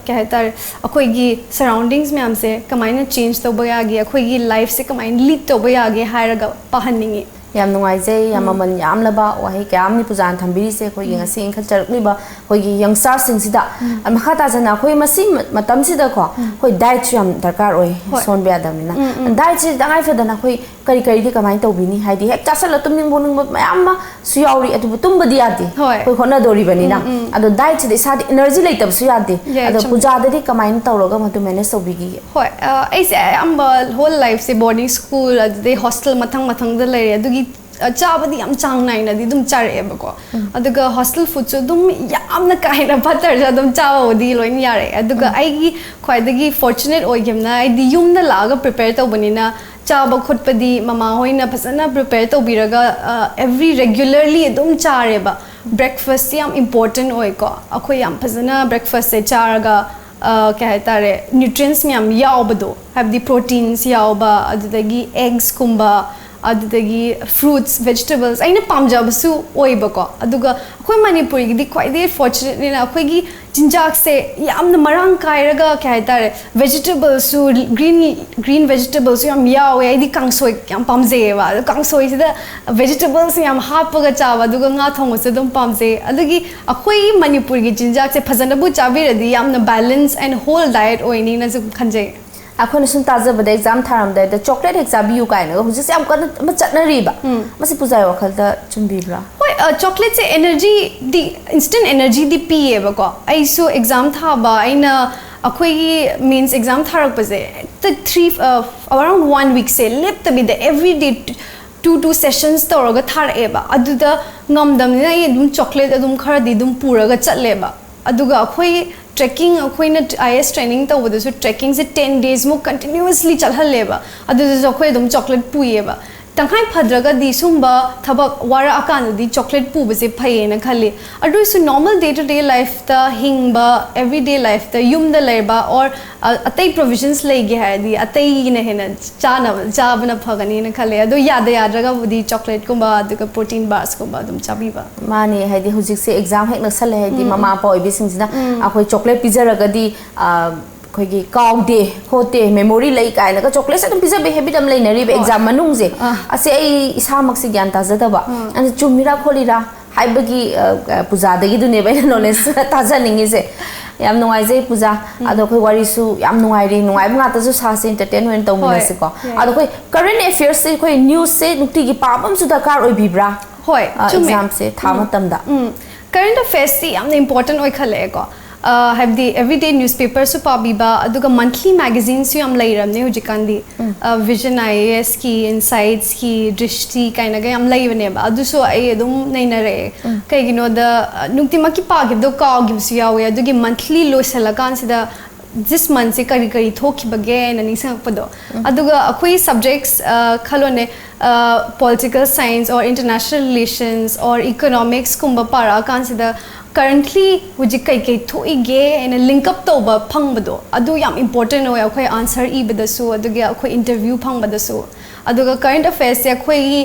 ꯀꯩ ꯍꯥꯏꯇꯥꯔꯦ, ꯑꯩꯈꯣꯏꯒꯤ ꯁꯔꯥꯎꯟꯗꯤꯡꯁ ꯃꯌꯥꯝꯁꯦ ꯀꯃꯥꯏꯅ ꯆꯦꯟꯖ ꯇꯧꯕ ꯌꯥꯒꯦ, ꯑꯩꯈꯣꯏꯒꯤ ꯂꯥꯏꯐꯁꯦ ꯀꯃꯥꯏꯅ ꯂꯤꯗ ꯇꯧꯕ ꯌꯥꯒꯦ ꯍꯥꯏꯔꯒ ꯄꯥꯍꯟꯅꯤꯡꯉꯤ꯫ ꯌꯥꯝ ꯅꯨꯡꯉꯥꯏꯖꯩ꯫ ꯌꯥꯝ ꯃꯃꯜ ꯌꯥꯝꯂꯕ ꯋꯥꯍꯩ ꯀꯌꯥ ꯑꯃꯅꯤ ꯄꯨꯖꯥꯅ ꯊꯝꯕꯤꯔꯤꯁꯦ ꯑꯩꯈꯣꯏꯒꯤ ꯉꯁꯤ ꯏꯟꯈꯠꯆꯔꯛꯂꯤꯕ ꯑꯩꯈꯣꯏꯒꯤ ꯌꯪꯁꯇꯥꯔꯁꯤꯡꯁꯤꯗ꯫ ꯃꯈꯥ ꯇꯥꯖꯅ ꯑꯩꯈꯣꯏ ꯃꯁꯤ ꯃꯇꯝꯁꯤꯗꯀꯣ ꯑꯩꯈꯣꯏ ꯗꯥꯏꯠꯁꯨ ꯌꯥꯝ ꯗꯔꯀꯥꯔ ꯑꯣꯏ, ꯁꯣꯟꯕ ꯌꯥꯗꯕꯅꯤꯅ꯫ ꯗꯥꯏꯠꯁꯤ ꯇꯉꯥꯏ ꯐꯗꯅ ꯑꯩꯈꯣꯏ ꯀꯔꯤ ꯀꯔꯤꯗꯤ ꯀꯃꯥꯏꯅ ꯇꯧꯕꯤꯅꯤ? ꯍꯥꯏꯗꯤ ꯍꯦꯛ ꯆꯥꯁꯜꯂ ꯇꯨꯝꯅꯤꯡꯕ ꯎꯅꯤꯡꯕ ꯃꯌꯥꯝ ꯑꯃꯁꯨ ꯌꯥꯎꯔꯤ, ꯑꯗꯨꯕꯨ ꯇꯨꯝꯕꯗꯤ ꯌꯥꯗꯦ꯫ ꯍꯣꯏ꯫ ꯑꯩꯈꯣꯏ ꯍꯣꯠꯅꯗꯣꯔꯤꯕꯅꯤꯅ꯫ ꯑꯗꯣ ꯗꯥꯏꯠꯁꯤꯗ ꯏꯁꯥꯗ ꯏꯅꯔꯖꯤ ꯂꯩꯇꯕꯁꯨ ꯌꯥꯗꯦ꯫ ꯌꯥꯏ, ꯑꯗꯣ ꯆꯨꯝꯃꯤ꯫ ꯄꯨꯖꯥꯗꯗꯤ ꯀꯃꯥꯏꯅ ꯇꯧꯔꯒ ꯃꯗꯨ ꯃꯦꯅꯦꯖ ꯇꯧꯕꯤꯈꯤꯒꯦ? ꯍꯣꯏ, ꯑꯩꯁꯦ ꯑꯌꯥꯝꯕ ꯍꯣꯜ ꯂꯥꯏꯐꯁꯦ ꯕꯣꯔꯗꯤꯡ ꯁ꯭ꯀꯨꯜ, ꯑꯗꯨꯗꯩ ꯍꯣꯁꯇꯦꯜ ꯃꯊꯪ ꯃꯊꯪꯗ ꯂꯩꯔꯦ꯫ ꯑꯗꯨꯒꯤ ꯆꯥꯕꯗꯤ ꯌꯥꯝ ꯆꯥꯡ ꯅꯥꯏꯅꯗꯤ ꯑꯗꯨꯝ ꯆꯥꯔꯛꯑꯦꯕꯀꯣ꯫ ꯑꯗꯨꯒ ꯍꯣꯁꯇꯦꯜ ꯐꯨꯗꯁꯨ ꯑꯗꯨꯝ ꯌꯥꯝꯅ ꯀꯥ ꯍꯦꯟꯅ ꯐꯠꯇ꯭ꯔꯁꯨ ꯑꯗꯨꯝ ꯆꯥꯕꯕꯨꯗꯤ ꯂꯣꯏꯅ ꯌꯥꯔꯛꯑꯦ꯫ ꯑꯗꯨꯒ ꯑꯩꯒꯤ ꯈ꯭ꯋꯥꯏꯗꯒꯤ ꯐꯣꯔꯆꯨꯅꯦꯠ ꯑꯣꯏꯈꯤꯕꯅ, ꯑꯩꯗꯤ ꯌꯨꯝꯗ ꯂꯥꯛꯑꯒ ꯄ꯭ꯔꯤꯄꯦꯌꯔ ꯇꯧꯕꯅꯤꯅ, ꯆꯥꯕ ꯈꯣꯠꯄꯗꯤ ꯃꯃꯥ ꯍꯣꯏꯅ ꯐꯖꯅ ꯄ꯭ꯔꯤꯄꯦꯌꯔ ꯇꯧꯕꯤꯔꯒ ꯑꯦꯚ꯭ꯔꯤ ꯔꯦꯒꯨꯂꯔꯂꯤ ꯑꯗꯨꯝ ꯆꯥꯔꯦꯕ꯫ ꯕ꯭ꯔꯦꯛꯐꯥꯁꯁꯤ ꯌꯥꯝ ꯏꯝꯄꯣꯔꯇꯦꯟ ꯑꯣꯏꯀꯣ꯫ ꯑꯩꯈꯣꯏ ꯌꯥꯝ ꯐꯖꯅ ꯕ꯭ꯔꯦꯛꯐꯥꯁꯁꯦ ꯆꯥꯔꯒ ꯑ, ꯀꯩ ꯍꯥꯏꯇꯥꯔꯦ, ꯅ꯭ꯌꯨꯇ꯭ꯔꯤꯌꯦꯟꯁ ꯃꯌꯥꯝ ꯌꯥꯎꯕꯗꯣ, ꯍꯥꯏꯕꯗꯤ ꯄ꯭ꯔꯣꯇꯤꯟꯁ ꯌꯥꯎꯕ, ꯑꯗꯨꯗꯒꯤ ꯑꯦꯒꯁꯀꯨꯝꯕ, ꯑꯗꯨꯗꯒꯤ ꯐ꯭ꯔꯨꯠꯁ, ꯚꯦꯖꯤꯇꯦꯕꯜꯁ ꯑꯩꯅ ꯄꯥꯝꯖꯕꯁꯨ ꯑꯣꯏꯕꯀꯣ꯫ ꯑꯗꯨꯒ ꯑꯩꯈꯣꯏ ꯃꯅꯤꯄꯨꯔꯒꯤꯗꯤ ꯈ꯭ꯋꯥꯏꯗꯒꯤ ꯐꯣꯔꯆꯨꯅꯦꯠꯅꯤꯅ ꯑꯩꯈꯣꯏꯒꯤ ꯆꯤꯟꯖꯥꯛꯁꯦ ꯌꯥꯝꯅ ꯃꯔꯥꯡ ꯀꯥꯏꯔꯒ, ꯀꯩ ꯍꯥꯏꯇꯥꯔꯦ, ꯚꯦꯖꯤꯇꯦꯕꯜꯁꯨ, ꯒ꯭ꯔꯤꯟ ꯒ꯭ꯔꯤꯟ ꯚꯦꯖꯤꯇꯦꯕꯜꯁꯨ ꯌꯥꯝ ꯌꯥꯎꯋꯦ꯫ ꯑꯩꯗꯤ ꯀꯥꯡꯁꯣꯏ ꯌꯥꯝ ꯄꯥꯝꯖꯩꯌꯦꯕ꯫ ꯑꯗꯣ ꯀꯥꯡꯁꯣꯏꯁꯤꯗ ꯚꯦꯖꯤꯇꯦꯕꯜꯁ ꯌꯥꯝ ꯍꯥꯞꯄꯒ ꯆꯥꯕ, ꯑꯗꯨꯒ ꯉꯥ ꯊꯣꯡꯕꯁꯨ ꯑꯗꯨꯝ ꯄꯥꯝꯖꯩ꯫ ꯑꯗꯨꯒꯤ ꯑꯩꯈꯣꯏꯒꯤ ꯃꯅꯤꯄꯨꯔꯒꯤ ꯆꯤꯟꯖꯥꯛꯁꯦ ꯐꯖꯅꯕꯨ ꯆꯥꯕꯤꯔꯗꯤ ꯌꯥꯝꯅ balance and whole diet ꯑꯣꯏꯅꯤꯅꯁꯨ ꯈꯟꯖꯩ꯫ ꯑꯩꯈꯣꯏꯅ ꯁꯨꯝ ꯇꯥꯖꯕꯗ ꯑꯦꯛꯖꯥꯝ ꯊꯥꯔꯝꯗꯥꯏꯗ ꯆꯣꯀ꯭ꯂꯦꯠ ꯍꯦꯛ ꯆꯥꯕꯤꯌꯨ ꯀꯥꯏꯅꯒ ꯍꯧꯖꯤꯛꯁꯦ ꯌꯥꯝ ꯀꯟꯅ ꯑꯃ ꯆꯠꯅꯔꯤꯕ꯫ ꯃꯁꯤ ꯄꯨꯖꯥꯒꯤ ꯋꯥꯈꯜꯗ ꯆꯨꯝꯕꯤꯕ꯭ꯔꯥ? ꯍꯣꯏ, ꯆꯣꯀ꯭ꯂꯦꯠꯁꯦ ꯑꯦꯅꯔꯖꯤꯗꯤ, ꯏꯟꯁꯇꯦꯟ ꯑꯦꯅꯔꯖꯤꯗꯤ ꯄꯤꯌꯦꯕꯀꯣ꯫ ꯑꯩꯁꯨ ꯑꯦꯛꯖꯥꯝ ꯊꯥꯕ, ꯑꯩꯅ ꯑꯩꯈꯣꯏꯒꯤ ꯃꯦꯟꯁ ꯑꯦꯛꯖꯥꯝ ꯊꯥꯔꯛꯄꯁꯦ ꯍꯦꯛꯇ ꯊ꯭ꯔꯤ, ꯑꯔꯥꯎꯟ ꯋꯥꯟ ꯋꯤꯛꯁꯦ ꯂꯦꯞꯇꯕꯤꯗ every day two two sessions ꯇꯧꯔꯒ ꯊꯥꯔꯛꯑꯦꯕ꯫ ꯑꯗꯨꯗ ꯉꯝꯗꯕꯅꯤꯅ ꯑꯩ ꯑꯗꯨꯝ ꯆꯣꯀ꯭ꯂꯦꯠ ꯑꯗꯨꯝ ꯈꯔꯗꯤ ꯑꯗꯨꯝ ꯄꯨꯔꯒ ꯆꯠꯂꯦꯕ꯫ ꯑꯗꯨꯒ ꯑꯩꯈꯣꯏ ꯇ꯭ꯔꯦꯛꯀꯤꯡ, ꯑꯩꯈꯣꯏꯅ ꯑꯥꯏ ꯑꯦꯁ ꯇ꯭ꯔꯦꯅꯤꯡ ꯇꯧꯕꯗꯁꯨ ꯇ꯭ꯔꯦꯛꯀꯤꯡꯁꯦ ꯇꯦꯟ ꯗꯦꯖꯃꯨꯛ ꯀꯟꯇꯤꯅ꯭ꯌꯨꯁꯂꯤ ꯆꯠꯍꯜꯂꯦꯕ꯫ ꯑꯗꯨꯗꯁꯨ ꯑꯩꯈꯣꯏ ꯑꯗꯨꯝ ꯆꯣꯀ꯭ꯂꯦꯠ ꯄꯨꯏꯌꯦꯕ꯫ ꯇꯉꯥꯏ ꯐꯗ꯭ꯔꯒꯗꯤ ꯁꯨꯝꯕ ꯊꯕꯛ ꯋꯥꯔꯛꯑꯀꯥꯟꯗꯗꯤ ꯆꯣꯀ꯭ꯂꯦꯠ ꯄꯨꯕꯁꯦ ꯐꯩꯌꯦꯅ ꯈꯜꯂꯤ꯫ ꯑꯗꯨ ꯑꯣꯏꯔꯁꯨ ꯅꯣꯔꯃꯦꯜ ꯗꯦ ꯇꯨ ꯗꯦ ꯂꯥꯏꯐꯇ ꯍꯤꯡꯕ, ꯑꯦꯚ꯭ꯔꯤ ꯗꯦ ꯂꯥꯏꯐꯇ ꯌꯨꯝꯗ ꯂꯩꯕ, ꯑꯣꯔ ꯑꯇꯩ ꯄ꯭ꯔꯣꯚꯤꯖꯟꯁ ꯂꯩꯒꯦ ꯍꯥꯏꯔꯗꯤ ꯑꯇꯩꯒꯤꯅ ꯍꯦꯟꯅ ꯆꯥꯅꯕ, ꯆꯥꯕꯅ ꯐꯒꯅꯤꯅ ꯈꯜꯂꯦ꯫ ꯑꯗꯣ ꯌꯥꯗ ꯌꯥꯗ꯭ꯔꯒꯕꯨꯗꯤ ꯆꯣꯀ꯭ꯂꯦꯠꯀꯨꯝꯕ ꯑꯗꯨꯒ ꯄ꯭ꯔꯣꯇꯤꯟ ꯕꯥꯔꯁꯀꯨꯝꯕ ꯑꯗꯨꯝ ꯆꯥꯕꯤꯕ꯫ ꯃꯥꯅꯦ, ꯍꯥꯏꯗꯤ ꯍꯧꯖꯤꯛꯁꯦ ꯑꯦꯛꯖꯥꯝ ꯍꯦꯛ ꯅꯛꯁꯜꯂꯦ, ꯍꯥꯏꯗꯤ ꯃꯃꯥ ꯃꯄꯥ ꯑꯣꯏꯕꯤꯁꯤꯡꯁꯤꯅ ꯑꯩꯈꯣꯏ ꯆꯣꯀ꯭ꯂꯦꯠ ꯄꯤꯖꯔꯒꯗꯤ ꯑꯩꯈꯣꯏꯒꯤ ꯀꯥꯎꯗꯦ ꯈꯣꯠꯇꯦ, ꯃꯦꯃꯣꯔꯤ ꯂꯩ ꯀꯥꯏꯅꯒ ꯆꯣꯀ꯭ꯂꯦꯠꯁꯦ ꯑꯗꯨꯝ ꯄꯤꯖꯕꯩ ꯍꯦꯕꯤꯠ ꯑꯃ ꯂꯩꯅꯔꯤꯕ ꯑꯦꯛꯖꯥꯝ ꯃꯅꯨꯡꯁꯦ꯫ ꯑꯁꯦ ꯑꯩ ꯏꯁꯥꯃꯛꯁꯦ ꯒ꯭ꯌꯥꯟ ꯇꯥꯖꯗꯕ꯫ ꯑꯗꯨ ꯆꯨꯝꯃꯤꯔꯥ ꯈꯣꯠꯂꯤꯔꯥ ꯍꯥꯏꯕꯒꯤ ꯑ, ꯑ, ꯄꯨꯖꯥꯗꯒꯤꯗꯨꯅꯦꯕ ꯑꯩꯅ ꯅꯣꯂꯦꯖ ꯇꯥꯖꯅꯤꯡꯉꯤꯁꯦ꯫ ꯌꯥꯝ ꯅꯨꯡꯉꯥꯏꯖꯩ ꯄꯨꯖꯥ꯫ ꯑꯗꯣ ꯑꯩꯈꯣꯏ ꯋꯥꯔꯤꯁꯨ ꯌꯥꯝ ꯅꯨꯡꯉꯥꯏꯔꯤ, ꯅꯨꯡꯉꯥꯏꯕ ꯉꯥꯛꯇꯁꯨ ꯁꯥꯁꯦ, ꯑꯦꯟꯇꯔꯇꯦꯟ ꯑꯣꯏꯅ ꯇꯧꯃꯤꯟꯅꯁꯤꯀꯣ꯫ ꯌꯥꯏ꯫ ꯑꯗꯣ ꯑꯩꯈꯣꯏ ꯀꯔꯦꯟ ꯑꯦꯐꯤꯌꯔꯁꯁꯦ ꯑꯩꯈꯣꯏ ꯅ꯭ꯌꯨꯁꯁꯦ ꯅꯨꯡꯇꯤꯒꯤ ꯄꯥꯕ ꯑꯃꯁꯨ ꯗꯔꯀꯥꯔ ꯑꯣꯏꯕꯤꯕ꯭ꯔꯥ? ꯍꯣꯏ, ꯑ, ꯆꯨꯝꯃꯦ꯫ ꯑꯦꯛꯖꯥꯝꯁꯦ ꯊꯥ ꯃꯇꯝꯗ꯫ ꯎꯝ꯫ ꯀꯔꯦꯟ ꯑꯦꯐꯤꯌꯔꯁꯇꯤ ꯌꯥꯝꯅ ꯏꯝꯄꯣꯔꯇꯦꯟ ꯑꯣꯏꯈꯠꯂꯛꯑꯦꯀꯣ꯫ ꯑ, ꯍꯥꯏꯕꯗꯤ ꯑꯦꯚ꯭ꯔꯤꯗꯦ ꯅ꯭ꯌꯨꯁꯄꯦꯄꯔꯁꯨ ꯄꯥꯕꯤꯕ, ꯑꯗꯨꯒ ꯃꯟꯊꯂꯤ ꯃꯦꯒꯥꯖꯤꯟꯁꯨ ꯌꯥꯝ ꯂꯩꯔꯕꯅꯦ ꯍꯧꯖꯤꯛꯀꯥꯟꯗꯤ꯫ ꯑ, ꯚꯤꯖꯟ ꯑꯥꯏ ꯑꯦ ꯑꯦꯁꯀꯤ, ꯏꯟꯁꯥꯏꯠꯁꯀꯤ, ꯗ꯭ꯔꯤꯁꯇꯤ ꯀꯥꯏꯅꯒ ꯌꯥꯝ ꯂꯩꯕꯅꯦꯕ꯫ ꯑꯗꯨꯁꯨ ꯑꯩ ꯑꯗꯨꯝ ꯅꯩꯅꯔꯛꯑꯦ꯫ ꯀꯩꯒꯤꯅꯣꯗ, ꯑ, ꯅꯨꯡꯇꯤꯃꯛꯀꯤ ꯄꯥꯈꯤꯕꯗꯣ ꯀꯥꯎꯈꯤꯕꯁꯨ ꯌꯥꯎꯋꯦ꯫ ꯑꯗꯨꯒꯤ ꯃꯟꯊꯂꯤ ꯂꯣꯏꯁꯤꯜꯂꯀꯥꯟꯁꯤꯗ ꯗꯤꯁ ꯃꯟꯁꯦ ꯀꯔꯤ ꯀꯔꯤ ꯊꯣꯛꯈꯤꯕꯒꯦꯅ ꯅꯤꯡꯁꯤꯡꯉꯛꯄꯗꯣ꯫ ꯑꯗꯨꯒ ꯑꯩꯈꯣꯏ ꯁꯕꯖꯦꯛꯁ ꯈꯜꯂꯣꯅꯦ, political science or international relations or ꯏꯀꯣꯅꯣꯃꯤꯛꯁꯀꯨꯝꯕ ꯄꯥꯔꯛꯑꯀꯥꯟꯁꯤꯗ ꯀꯔꯦꯟꯠꯂꯤ ꯍꯧꯖꯤꯛ ꯀꯩꯀꯩ ꯊꯣꯛꯏꯒꯦ ꯍꯥꯏꯅ ꯂꯤꯡꯀꯞ ꯇꯧꯕ ꯐꯪꯕꯗꯣ, ꯑꯗꯨ ꯌꯥꯝ ꯏꯝꯄꯣꯔꯇꯦꯟ ꯑꯣꯏ ꯑꯩꯈꯣꯏ ꯑꯟꯁꯔ ꯏꯕꯗꯁꯨ, ꯑꯗꯨꯒ ꯑꯩꯈꯣꯏ ꯏꯟꯇꯔꯚ꯭ꯌꯨ ꯐꯪꯕꯗꯁꯨ꯫ ꯑꯗꯨꯒ ꯀꯔꯦꯟꯠ ꯑꯦꯐꯦꯌꯔꯁꯁꯦ ꯑꯩꯈꯣꯏꯒꯤ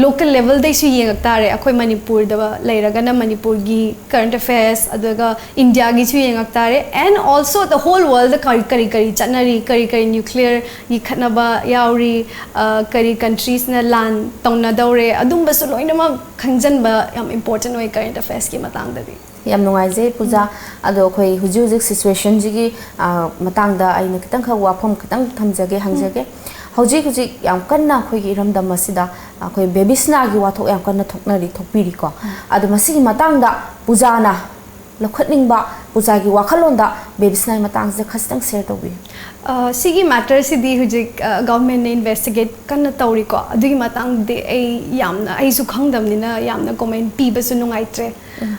ꯂꯣꯀꯦꯜ ꯂꯦꯕꯜꯗꯩꯁꯨ ꯌꯦꯡꯉꯛ ꯇꯥꯔꯦ꯫ ꯑꯩꯈꯣꯏ ꯃꯅꯤꯄꯨꯔꯗ ꯂꯩꯔꯒꯅ ꯃꯅꯤꯄꯨꯔꯒꯤ ꯀꯔꯦꯟꯠ ꯑꯦꯐꯦꯌꯔꯁ, ꯑꯗꯨꯒ ꯏꯟꯗꯤꯌꯥꯒꯤꯁꯨ ꯌꯦꯡꯉꯛ ꯇꯥꯔꯦ, and also the whole world ꯀꯔꯤ ꯀꯔꯤ ꯀꯔꯤ ꯆꯠꯅꯔꯤ, ꯀꯔꯤ ꯀꯔꯤ ꯅ꯭ꯌꯨꯀ꯭ꯂꯤꯌꯔꯒꯤ ꯈꯠꯅꯕ ꯌꯥꯎꯔꯤ, ꯑ, ꯀꯔꯤ ꯀꯟꯇ꯭ꯔꯤꯁꯅ ꯂꯥꯟ ꯇꯧꯅꯗꯧꯔꯦ, ꯑꯗꯨꯝꯕꯁꯨ ꯂꯣꯏꯅꯃꯛ ꯈꯪꯖꯟꯕ ꯌꯥꯝ ꯏꯝꯄꯣꯔꯇꯦꯟ ꯑꯣꯏ ꯀꯔꯦꯟꯠ ꯑꯦꯐꯦꯌꯔꯁꯀꯤ ꯃꯇꯥꯡꯗꯗꯤ꯫ ꯌꯥꯝ ꯅꯨꯡꯉꯥꯏꯖꯩ ꯄꯨꯖꯥ꯫ ꯑꯗꯣ ꯑꯩꯈꯣꯏ ꯍꯧꯖꯤꯛ ꯍꯧꯖꯤꯛ ꯁꯤꯆꯨꯋꯦꯁꯟꯁꯤꯒꯤ, ꯑ, ꯃꯇꯥꯡꯗ ꯑꯩꯅ ꯈꯤꯇꯪꯈꯛ ꯋꯥꯐꯝ ꯈꯤꯇꯪ ꯊꯝꯖꯒꯦ, ꯍꯪꯖꯒꯦ꯫ ꯍꯧꯖꯤꯛ ꯍꯧꯖꯤꯛ ꯌꯥꯝ ꯀꯟꯅ ꯑꯩꯈꯣꯏꯒꯤ ꯏꯔꯝꯗꯝ ꯑꯁꯤꯗ ꯑꯩꯈꯣꯏ ꯕꯦꯕꯤꯁꯅꯥꯒꯤ ꯋꯥꯊꯣꯛ ꯌꯥꯝ ꯀꯟꯅ ꯊꯣꯛꯅꯔꯤ, ꯊꯣꯛꯄꯤꯔꯤꯀꯣ꯫ ꯑꯗꯣ ꯃꯁꯤꯒꯤ ꯃꯇꯥꯡꯗ ꯄꯨꯖꯥꯅ ꯂꯧꯈꯠꯅꯤꯡꯕ, ꯄꯨꯖꯥꯒꯤ ꯋꯥꯈꯜꯂꯣꯟꯗ ꯕꯦꯕꯤꯁꯅꯥꯒꯤ ꯃꯇꯥꯡꯁꯤꯗ ꯈꯖꯤꯛꯇꯪ ꯁꯤꯌꯔ ꯇꯧꯕꯤꯌꯨ꯫ ꯑ, ꯁꯤꯒꯤ ꯃꯦꯇꯔꯁꯤꯗꯤ ꯍꯧꯖꯤꯛ, ꯑ, ꯒꯚꯔꯟꯃꯦꯟꯠꯅ ꯏꯟꯚꯦꯁꯇꯤꯒꯦꯠ ꯀꯟꯅ ꯇꯧꯔꯤꯀꯣ꯫ ꯑꯗꯨꯒꯤ ꯃꯇꯥꯡꯗꯗꯤ ꯑꯩ ꯌꯥꯝꯅ, ꯑꯩꯁꯨ ꯈꯪꯗꯕꯅꯤꯅ ꯌꯥꯝꯅ ꯀꯣꯃꯦꯟꯠ ꯄꯤꯕꯁꯨ ꯅꯨꯡꯉꯥꯏꯇ꯭ꯔꯦ꯫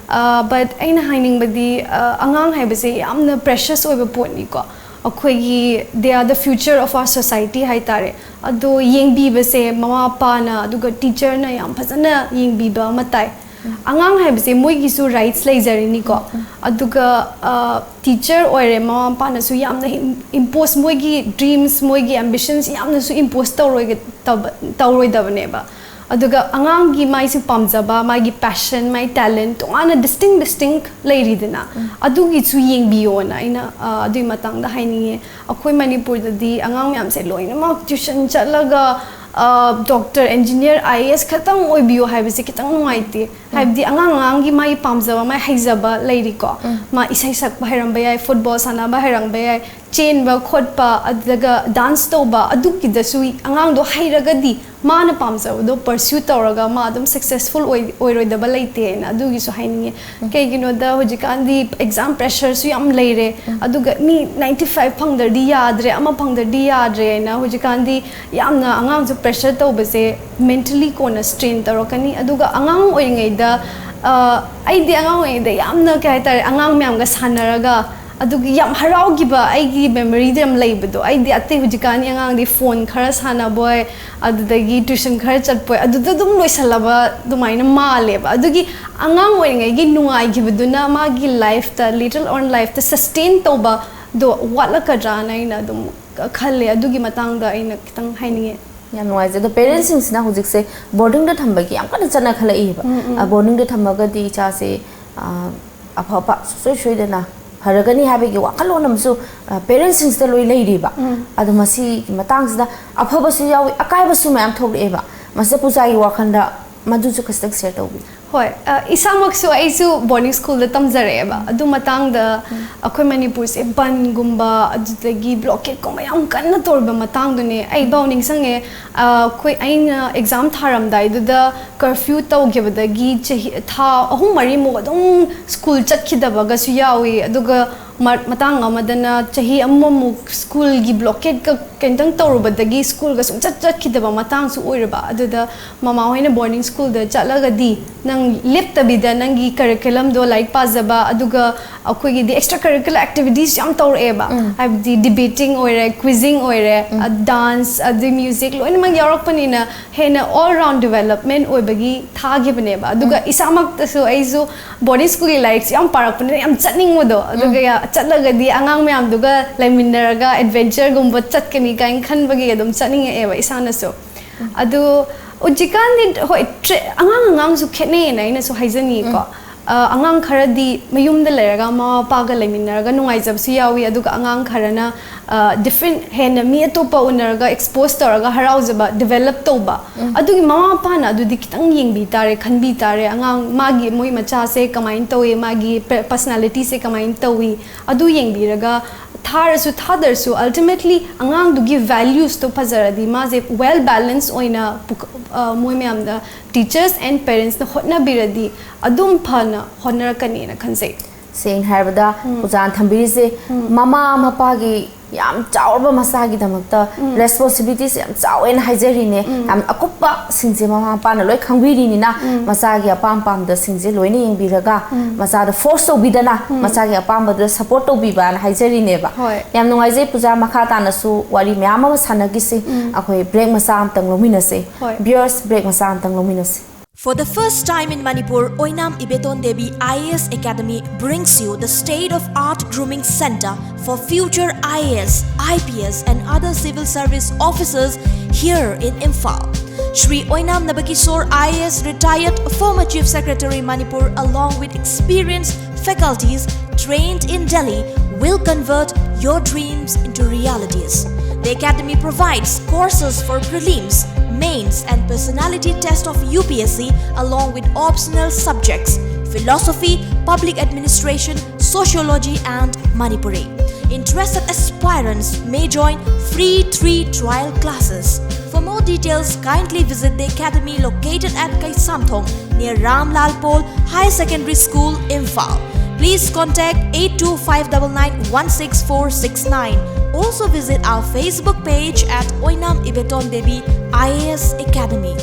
ꯑ, but ꯑꯩꯅ ꯍꯥꯏꯅꯤꯡꯕꯗꯤ, ꯑ, ꯑꯉꯥꯡ ꯍꯥꯏꯕꯁꯦ ꯌꯥꯝꯅ ꯄ꯭ꯔꯦꯁꯁ ꯑꯣꯏꯕ ꯄꯣꯠꯅꯤꯀꯣ꯫ ꯑꯩꯈꯣꯏꯒꯤ, they are the future of our society ꯍꯥꯏꯇꯥꯔꯦ꯫ ꯑꯗꯣ ꯌꯦꯡꯕꯤꯕꯁꯦ ꯃꯃꯥ ꯃꯄꯥꯅ, ꯑꯗꯨꯒ ꯇꯤꯆꯔꯅ ꯌꯥꯝ ꯐꯖꯅ ꯌꯦꯡꯕꯤꯕ ꯑꯃ ꯇꯥꯏ꯫ ꯑꯉꯥꯡ ꯍꯥꯏꯕꯁꯦ ꯃꯣꯏꯒꯤꯁꯨ ꯔꯥꯏꯠꯁ ꯂꯩꯖꯔꯤꯅꯤꯀꯣ꯫ ꯑꯗꯨꯒ, ꯑ, ꯇꯤꯆꯔ ꯑꯣꯏꯔꯦ, ꯃꯃꯥ ꯃꯄꯥꯅꯁꯨ ꯌꯥꯝꯅ ꯏꯝ-, ꯏꯝꯄꯣꯁ, ꯃꯣꯏꯒꯤ ꯗ꯭ꯔꯤꯝꯁ, ꯃꯣꯏꯒꯤ ꯑꯦꯝꯕꯤꯁꯟꯁ ꯌꯥꯝꯅꯁꯨ ꯏꯝꯄꯣꯁ ꯇꯧꯔꯣꯏꯒ-, ꯇꯧꯕ-, ꯇꯧꯔꯣꯏꯗꯕꯅꯦꯕ꯫ ꯑꯗꯨꯒ ꯑꯉꯥꯡꯒꯤ ꯃꯥꯏꯁꯨ ꯄꯥꯝꯖꯕ, ꯃꯥꯒꯤ ꯄꯦꯁꯟ, ꯃꯥꯒꯤ ꯇꯦꯂꯦꯟꯠ ꯇꯣꯉꯥꯟꯅ ꯗꯤꯁꯇꯤꯡ ꯗꯤꯁꯇꯤꯡ ꯂꯩꯔꯤꯗꯅ, ꯑꯗꯨꯒꯤꯁꯨ ꯌꯦꯡꯕꯤꯌꯣꯅ ꯑꯩꯅ, ꯑ, ꯑꯗꯨꯒꯤ ꯃꯇꯥꯡꯗ ꯍꯥꯏꯅꯤꯡꯉꯦ꯫ ꯑꯩꯈꯣꯏ ꯃꯅꯤꯄꯨꯔꯗꯗꯤ ꯑꯉꯥꯡ ꯃꯌꯥꯝꯁꯦ ꯂꯣꯏꯅꯃꯛ ꯇ꯭ꯌꯨꯁꯟ ꯆꯠꯂꯒ, ꯑ, doctor, engineer, I A S ꯈꯛꯇꯪ ꯑꯣꯏꯕꯤꯌꯣ ꯍꯥꯏꯕꯁꯦ ꯈꯤꯇꯪ ꯅꯨꯡꯉꯥꯏꯇꯦ꯫ ꯍꯥꯏꯕꯗꯤ ꯑꯉꯥꯡ ꯑꯉꯥꯡꯒꯤ ꯃꯥꯒꯤ ꯄꯥꯝꯖꯕ, ꯃꯥꯒꯤ ꯍꯩꯖꯕ ꯂꯩꯔꯤꯀꯣ꯫ ꯃꯥ ꯏꯁꯩ ꯁꯛꯄ ꯍꯩꯔꯝꯕ ꯌꯥꯏ, ꯐꯨꯠꯕꯣꯜ ꯁꯥꯟꯅꯕ ꯍꯩꯔꯝꯕ ꯌꯥꯏ, ꯆꯦꯟꯕ ꯈꯣꯠꯄ, ꯑꯗꯨꯒ ꯗꯥꯟꯁ ꯇꯧꯕ, ꯑꯗꯨꯒꯤꯗꯁꯨ ꯑꯉꯥꯡꯗꯣ ꯍꯩꯔꯒꯗꯤ ꯃꯥꯅ ꯄꯥꯝꯖꯕꯗꯣ ꯄꯔꯁ꯭ꯌꯨ ꯇꯧꯔꯒ ꯃꯥ ꯑꯗꯨꯝ ꯁꯛꯁꯦꯁꯐꯨꯜ ꯑꯣꯏ-, ꯑꯣꯏꯔꯣꯏꯗꯕ ꯂꯩꯇꯦ ꯍꯥꯏꯅ ꯑꯗꯨꯒꯤꯁꯨ ꯍꯥꯏꯅꯤꯡꯉꯦ꯫ ꯀꯩꯒꯤꯅꯣꯗ ꯍꯧꯖꯤꯛꯀꯥꯟꯗꯤ ꯑꯦꯛꯖꯥꯝ ꯄ꯭ꯔꯦꯁꯔꯁꯨ ꯌꯥꯝ ꯂꯩꯔꯦ, ꯑꯗꯨꯒ ꯃꯤ ꯅꯥꯏꯟꯇꯤ ꯐꯥꯏꯚ ꯐꯪꯗ꯭ꯔꯗꯤ ꯌꯥꯗ꯭ꯔꯦ, ꯑꯃ ꯐꯪꯗ꯭ꯔꯗꯤ ꯌꯥꯗ꯭ꯔꯦ ꯍꯥꯏꯅ ꯍꯧꯖꯤꯛꯀꯥꯟꯗꯤ ꯌꯥꯝꯅ ꯑꯉꯥꯡꯁꯨ ꯄ꯭ꯔꯦꯁꯔ ꯇꯧꯕꯁꯦ ꯃꯦꯟꯇꯂꯤ ꯀꯣꯟꯅ ꯁ꯭ꯇ꯭ꯔꯦꯟ ꯇꯧꯔꯛꯀꯅꯤ꯫ ꯑꯗꯨꯒ ꯑꯉꯥꯡ ꯑꯣꯏꯔꯤꯉꯩꯗ, ꯑ, ꯑꯩꯗꯤ ꯑꯉꯥꯡ ꯑꯣꯏꯔꯤꯉꯩꯗ ꯌꯥꯝꯅ, ꯀꯩ ꯍꯥꯏꯇꯥꯔꯦ, ꯑꯉꯥꯡ ꯃꯌꯥꯝꯒ ꯁꯥꯟꯅꯔꯒ ꯑꯗꯨꯒꯤ ꯌꯥꯝ ꯍꯔꯥꯎꯈꯤꯕ ꯑꯩꯒꯤ ꯃꯦꯃꯣꯔꯤꯗ ꯌꯥꯝ ꯂꯩꯕꯗꯣ, ꯑꯩꯗꯤ ꯑꯇꯩ ꯍꯧꯖꯤꯛꯀꯥꯟꯒꯤ ꯑꯉꯥꯡꯗꯤ ꯐꯣꯟ ꯈꯔ ꯁꯥꯟꯅꯕꯣꯏ, ꯑꯗꯨꯗꯒꯤ ꯇ꯭ꯌꯨꯁꯟ ꯈꯔ ꯆꯠꯄꯣꯏ, ꯑꯗꯨꯗ ꯑꯗꯨꯝ ꯂꯣꯏꯁꯜꯂꯕ ꯑꯗꯨꯃꯥꯏꯅ ꯃꯥꯜꯂꯦꯕ꯫ ꯑꯗꯨꯒꯤ ꯑꯉꯥꯡ ꯑꯣꯏꯔꯤꯉꯩꯒꯤ ꯅꯨꯡꯉꯥꯏꯈꯤꯕꯗꯨꯅ ꯃꯥꯒꯤ ꯂꯥꯏꯐꯇ, ꯂꯤꯇꯜ ꯑꯣꯔꯟ ꯂꯥꯏꯐꯇ ꯁꯁꯇꯦꯟ ꯇꯧꯕꯗꯣ ꯋꯥꯠꯂꯛꯀꯗ꯭ꯔꯥꯅ ꯑꯩꯅ ꯑꯗꯨꯝ ꯈꯜꯂꯦ꯫ ꯑꯗꯨꯒꯤ ꯃꯇꯥꯡꯗ ꯑꯩꯅ ꯈꯤꯇꯪ ꯍꯥꯏꯅꯤꯡꯉꯦ꯫ ꯌꯥꯝ ꯅꯨꯡꯉꯥꯏꯖꯩ꯫ ꯑꯗꯣ ꯄꯦꯔꯦꯟꯁꯁꯤꯡꯁꯤꯅ ꯍꯧꯖꯤꯛꯁꯦ ꯕꯣꯔꯗꯤꯡꯗ ꯊꯝꯕꯒꯤ ꯌꯥꯝ ꯀꯟꯅ ꯆꯠꯅꯈꯠꯂꯛꯏꯕ꯫ ꯕꯣꯔꯗꯤꯡꯗ ꯊꯝꯃꯒꯗꯤ ꯏꯆꯥꯁꯦ ꯑꯐꯕ ꯁꯨꯡꯁꯣꯏ ꯁꯣꯏꯗꯅ ꯐꯔꯒꯅꯤ ꯍꯥꯏꯕꯒꯤ ꯋꯥꯈꯜꯂꯣꯟ ꯑꯃꯁꯨ ꯄꯦꯔꯦꯟꯁꯁꯤꯡꯁꯤꯗ ꯂꯣꯏ ꯂꯩꯔꯤꯕ꯫ ꯑꯗꯣ ꯃꯁꯤꯒꯤ ꯃꯇꯥꯡꯁꯤꯗ ꯑꯐꯕꯁꯨ ꯌꯥꯎꯏ, ꯑꯀꯥꯏꯕꯁꯨ ꯃꯌꯥꯝ ꯊꯣꯛꯂꯛꯑꯦꯕ꯫ ꯃꯁꯤꯗ ꯄꯨꯖꯥꯒꯤ ꯋꯥꯈꯜꯗ ꯃꯗꯨꯁꯨ ꯈꯤꯇꯪ ꯁꯤꯌꯔ ꯇꯧꯕꯤꯌꯨ꯫ ꯍꯣꯏ, ꯑ, ꯏꯁꯥꯃꯛꯁꯨ ꯑꯩꯁꯨ ꯕꯣꯔꯗꯤꯡ ꯁ꯭ꯀꯨꯜꯗ ꯇꯝꯖꯔꯛꯑꯦꯕ꯫ ꯑꯗꯨ ꯃꯇꯥꯡꯗ ꯑꯩꯈꯣꯏ ꯃꯅꯤꯄꯨꯔꯁꯦ ꯕꯟꯒꯨꯝꯕ ꯑꯗꯨꯗꯒꯤ ꯕ꯭ꯂꯣꯀꯦꯠꯀꯨꯝꯕ ꯌꯥꯝ ꯀꯟꯅ ꯇꯧꯔꯤꯕ ꯃꯇꯥꯡꯗꯨꯅꯦ꯫ ꯑꯩ ꯐꯥꯎ ꯅꯤꯡꯁꯤꯡꯉꯦ, ꯑ, ꯑꯩꯈꯣꯏ, ꯑꯩꯅ ꯑꯦꯛꯖꯥꯝ ꯊꯥꯔꯝꯗꯥꯏꯗꯨꯗ ꯀꯔꯐ꯭ꯌꯨ ꯇꯧꯈꯤꯕꯗꯒꯤ ꯆꯍꯤ, ꯊꯥ ꯑꯍꯨꯝ ꯃꯔꯤꯃꯨꯛ ꯑꯗꯨꯝ ꯁ꯭ꯀꯨꯜ ꯆꯠꯈꯤꯗꯕꯒꯁꯨ ꯌꯥꯎꯏ꯫ ꯑꯗꯨꯒ ꯃꯇꯥꯡ ꯑꯃꯗꯅ ꯆꯍꯤ ꯑꯃꯃꯨꯛ ꯁ꯭ꯀꯨꯜꯒꯤ ꯕ꯭ꯂꯣꯀꯦꯠꯀ ꯀꯩꯝꯇꯪ ꯇꯧꯔꯨꯕꯗꯒꯤ ꯁ꯭ꯀꯨꯜꯒ ꯁꯨꯡꯆꯠ ꯆꯠꯈꯤꯗꯕ ꯃꯇꯥꯡꯁꯨ ꯑꯣꯏꯔꯕ꯫ ꯑꯗꯨꯗ ꯃꯃꯥ ꯍꯣꯏꯅ ꯕꯣꯔꯗꯤꯡ ꯁ꯭ꯀꯨꯜꯗ ꯆꯠꯂꯒꯗꯤ ꯅꯪ ꯂꯦꯞꯇꯕꯤꯗ ꯅꯪꯒꯤ ꯀꯔꯤꯀꯨꯂꯝꯗꯣ, ꯂꯥꯏꯔꯤꯛ ꯄꯥꯖꯕ, ꯑꯗꯨꯒ ꯑꯩꯈꯣꯏꯒꯤꯗꯤ ꯑꯦꯛꯁꯇ꯭ꯔꯥ ꯀꯔꯤꯀꯨꯂꯔ ꯑꯦꯛꯇꯤꯚꯤꯇꯤꯁ ꯌꯥꯝ ꯇꯧꯔꯛꯑꯦꯕ꯫ ꯍꯥꯏꯕꯗꯤ ꯗꯤꯕꯦꯇꯤꯡ ꯑꯣꯏꯔꯦ, ꯀ꯭ꯋꯤꯖꯤꯡ ꯑꯣꯏꯔꯦ, ꯗꯥꯟꯁ, ꯑꯗꯩ ꯃ꯭ꯌꯨꯖꯤꯛ ꯂꯣꯏꯅꯃꯛ ꯌꯥꯎꯔꯛꯄꯅꯤꯅ ꯍꯦꯟꯅ ꯑꯣꯜ ꯔꯥꯎꯟ ꯗꯤꯕꯦꯂꯞꯃꯦꯟ ꯑꯣꯏꯕꯒꯤ ꯊꯥꯈꯤꯕꯅꯦꯕ꯫ ꯑꯗꯨꯒ ꯏꯁꯥꯃꯛꯇꯁꯨ ꯑꯩꯁꯨ ꯕꯣꯔꯗꯤꯡ ꯁ꯭ꯀꯨꯜꯒꯤ ꯂꯥꯏꯔꯤꯛꯁꯦ ꯌꯥꯝ ꯄꯥꯔꯛꯄꯅꯤꯅ ꯌꯥꯝ ꯆꯠꯅꯤꯡꯕꯗꯣ꯫ ꯑꯗꯨꯒ ꯆꯠꯂꯒꯗꯤ ꯑꯉꯥꯡ ꯃꯌꯥꯝꯗꯨꯒ ꯂꯩꯃꯤꯟꯅꯔꯒ ꯑꯦꯗꯚꯦꯟꯆꯔꯒꯨꯝꯕ ꯆꯠꯀꯅꯤ ꯀꯥꯏꯅ ꯈꯟꯕꯒꯤ ꯑꯗꯨꯝ ꯆꯠꯅꯤꯡꯉꯛꯑꯦꯕ ꯏꯁꯥꯅꯁꯨ꯫ ꯑꯗꯨ ꯍꯧꯖꯤꯛꯀꯥꯟꯗꯤ ꯍꯣꯏ, ꯑꯉꯥꯡ ꯑꯉꯥꯡꯁꯨ ꯈꯦꯠꯅꯩꯌꯦꯅ ꯑꯩꯅꯁꯨ ꯍꯥꯏꯖꯅꯤꯡꯉꯤꯀꯣ꯫ ꯑꯉꯥꯡ ꯈꯔꯗꯤ ꯃꯌꯨꯝꯗ ꯂꯩꯔꯒ ꯃꯃꯥ ꯃꯄꯥꯒ ꯂꯩꯃꯤꯟꯅꯔꯒ ꯅꯨꯡꯉꯥꯏꯖꯕꯁꯨ ꯌꯥꯎꯏ꯫ ꯑꯗꯨꯒ ꯑꯉꯥꯡ ꯈꯔꯅ ꯗꯤꯐ꯭ꯔꯦꯟ, ꯍꯦꯟꯅ ꯃꯤ ꯑꯇꯣꯞꯄ ꯎꯅꯔꯒ ꯑꯦꯛꯁꯄꯣꯖ ꯇꯧꯔꯒ ꯍꯔꯥꯎꯖꯕ, ꯗꯤꯕꯦꯂꯞ ꯇꯧꯕ꯫ ꯑꯗꯨꯒꯤ ꯃꯃꯥ ꯃꯄꯥꯅ ꯑꯗꯨꯗꯤ ꯈꯤꯇꯪ ꯌꯦꯡꯕꯤ ꯇꯥꯔꯦ, ꯈꯟꯕꯤ ꯇꯥꯔꯦ꯫ ꯑꯉꯥꯡ, ꯃꯥꯒꯤ, ꯃꯣꯏ ꯃꯆꯥꯁꯦ ꯀꯃꯥꯏꯅ ꯇꯧꯏ, ꯃꯥꯒꯤ ꯄꯔꯁꯅꯥꯂꯤꯇꯤꯁꯦ ꯀꯃꯥꯏꯅ ꯇꯧꯏ, ꯑꯗꯨ ꯌꯦꯡꯕꯤꯔꯒ ꯊꯥꯔꯁꯨ ꯊꯥꯗꯔꯁꯨ ꯑꯜꯇꯤꯃꯦꯠꯂꯤ ꯑꯉꯥꯡꯗꯨꯒꯤ ꯚꯦꯂ꯭ꯌꯨꯁꯇꯣ ꯐꯖꯔꯗꯤ ꯃꯥꯁꯦ ꯋꯦꯜ ꯕꯦꯂꯦꯟꯁ ꯑꯣꯏꯅ ꯃꯣꯏ ꯃꯌꯥꯝꯗ, ꯇꯤꯆꯔꯁ ꯑꯦꯟ ꯄꯦꯔꯦꯟꯁꯅ ꯍꯣꯠꯅꯕꯤꯔꯗꯤ ꯑꯗꯨꯝ ꯐꯅ ꯍꯣꯠꯅꯔꯛꯀꯅꯤꯅ ꯈꯟꯖꯩ꯫ ꯁꯦꯡꯅ ꯍꯥꯏꯔꯕꯗ ꯑꯣꯖꯥꯅ ꯊꯝꯕꯤꯔꯤꯁꯦ ꯃꯃꯥ ꯃꯄꯥꯒꯤ ꯌꯥꯝ ꯆꯥꯎꯔꯕ ꯃꯆꯥꯒꯤꯗꯃꯛꯇ ꯔꯦꯁꯄꯣꯟꯁꯤꯕꯤꯂꯤꯇꯤꯁꯦ ꯌꯥꯝ ꯆꯥꯎꯋꯦꯅ ꯍꯥꯏꯖꯔꯤꯅꯦ꯫ ꯌꯥꯝ ꯑꯀꯨꯞꯄꯁꯤꯡꯁꯦ ꯃꯃꯥ ꯃꯄꯥꯅ ꯂꯣꯏ ꯈꯪꯕꯤꯔꯤꯅꯤꯅ, ꯃꯆꯥꯒꯤ ꯑꯄꯥꯝ ꯄꯥꯝꯗꯁꯤꯡꯁꯦ ꯂꯣꯏꯅ ꯌꯦꯡꯕꯤꯔꯒ, ꯃꯆꯥꯗ ꯐꯣꯔꯁ ꯇꯧꯕꯤꯗꯅ, ꯃꯆꯥꯒꯤ ꯑꯄꯥꯝꯕꯗꯨꯗ ꯁꯄꯣꯔꯠ ꯇꯧꯕꯤꯕꯅ ꯍꯥꯏꯖꯔꯤꯅꯦꯕ꯫ ꯍꯣꯏ꯫ ꯌꯥꯝ ꯅꯨꯡꯉꯥꯏꯖꯩ ꯄꯨꯖꯥ, ꯃꯈꯥ ꯇꯥꯅꯁꯨ ꯋꯥꯔꯤ ꯃꯌꯥꯝ ꯑꯃ ꯁꯥꯟꯅꯈꯤꯁꯤ꯫ ꯑꯩꯈꯣꯏ ꯕ꯭ꯔꯦꯛ ꯃꯆꯥ ꯑꯃꯇꯪ ꯂꯧꯃꯤꯟꯅꯁꯤ꯫ ꯍꯣꯏ꯫ ꯚꯤꯌꯔꯁ, ꯕ꯭ꯔꯦꯛ ꯃꯆꯥ ꯑꯃꯇꯪ ꯂꯧꯃꯤꯟꯅꯁꯤ꯫ For the first time in Manipur, Oinam Ibeton Devi I A S Academy brings you the state-of-art grooming center for future I A S, I P S and other civil service officers here in Imphal. Shri Oinam Nabakisor I A S, retired former Chief Secretary Manipur, along with experienced faculties trained in Delhi, will convert your dreams into realities. The academy provides courses for prelims, mains and personality test of U P S C, along with optional subjects philosophy, public administration, sociology and Manipuri. Interested aspirants may join free three trial classes. For more details, kindly visit the academy located at Kaisamthong near Ramlal Pol Higher Secondary School, Imphal. Please contact eight two five nine nine one six four six nine. Also visit our Facebook page at Oinam Ibeton Devi I A S Academy.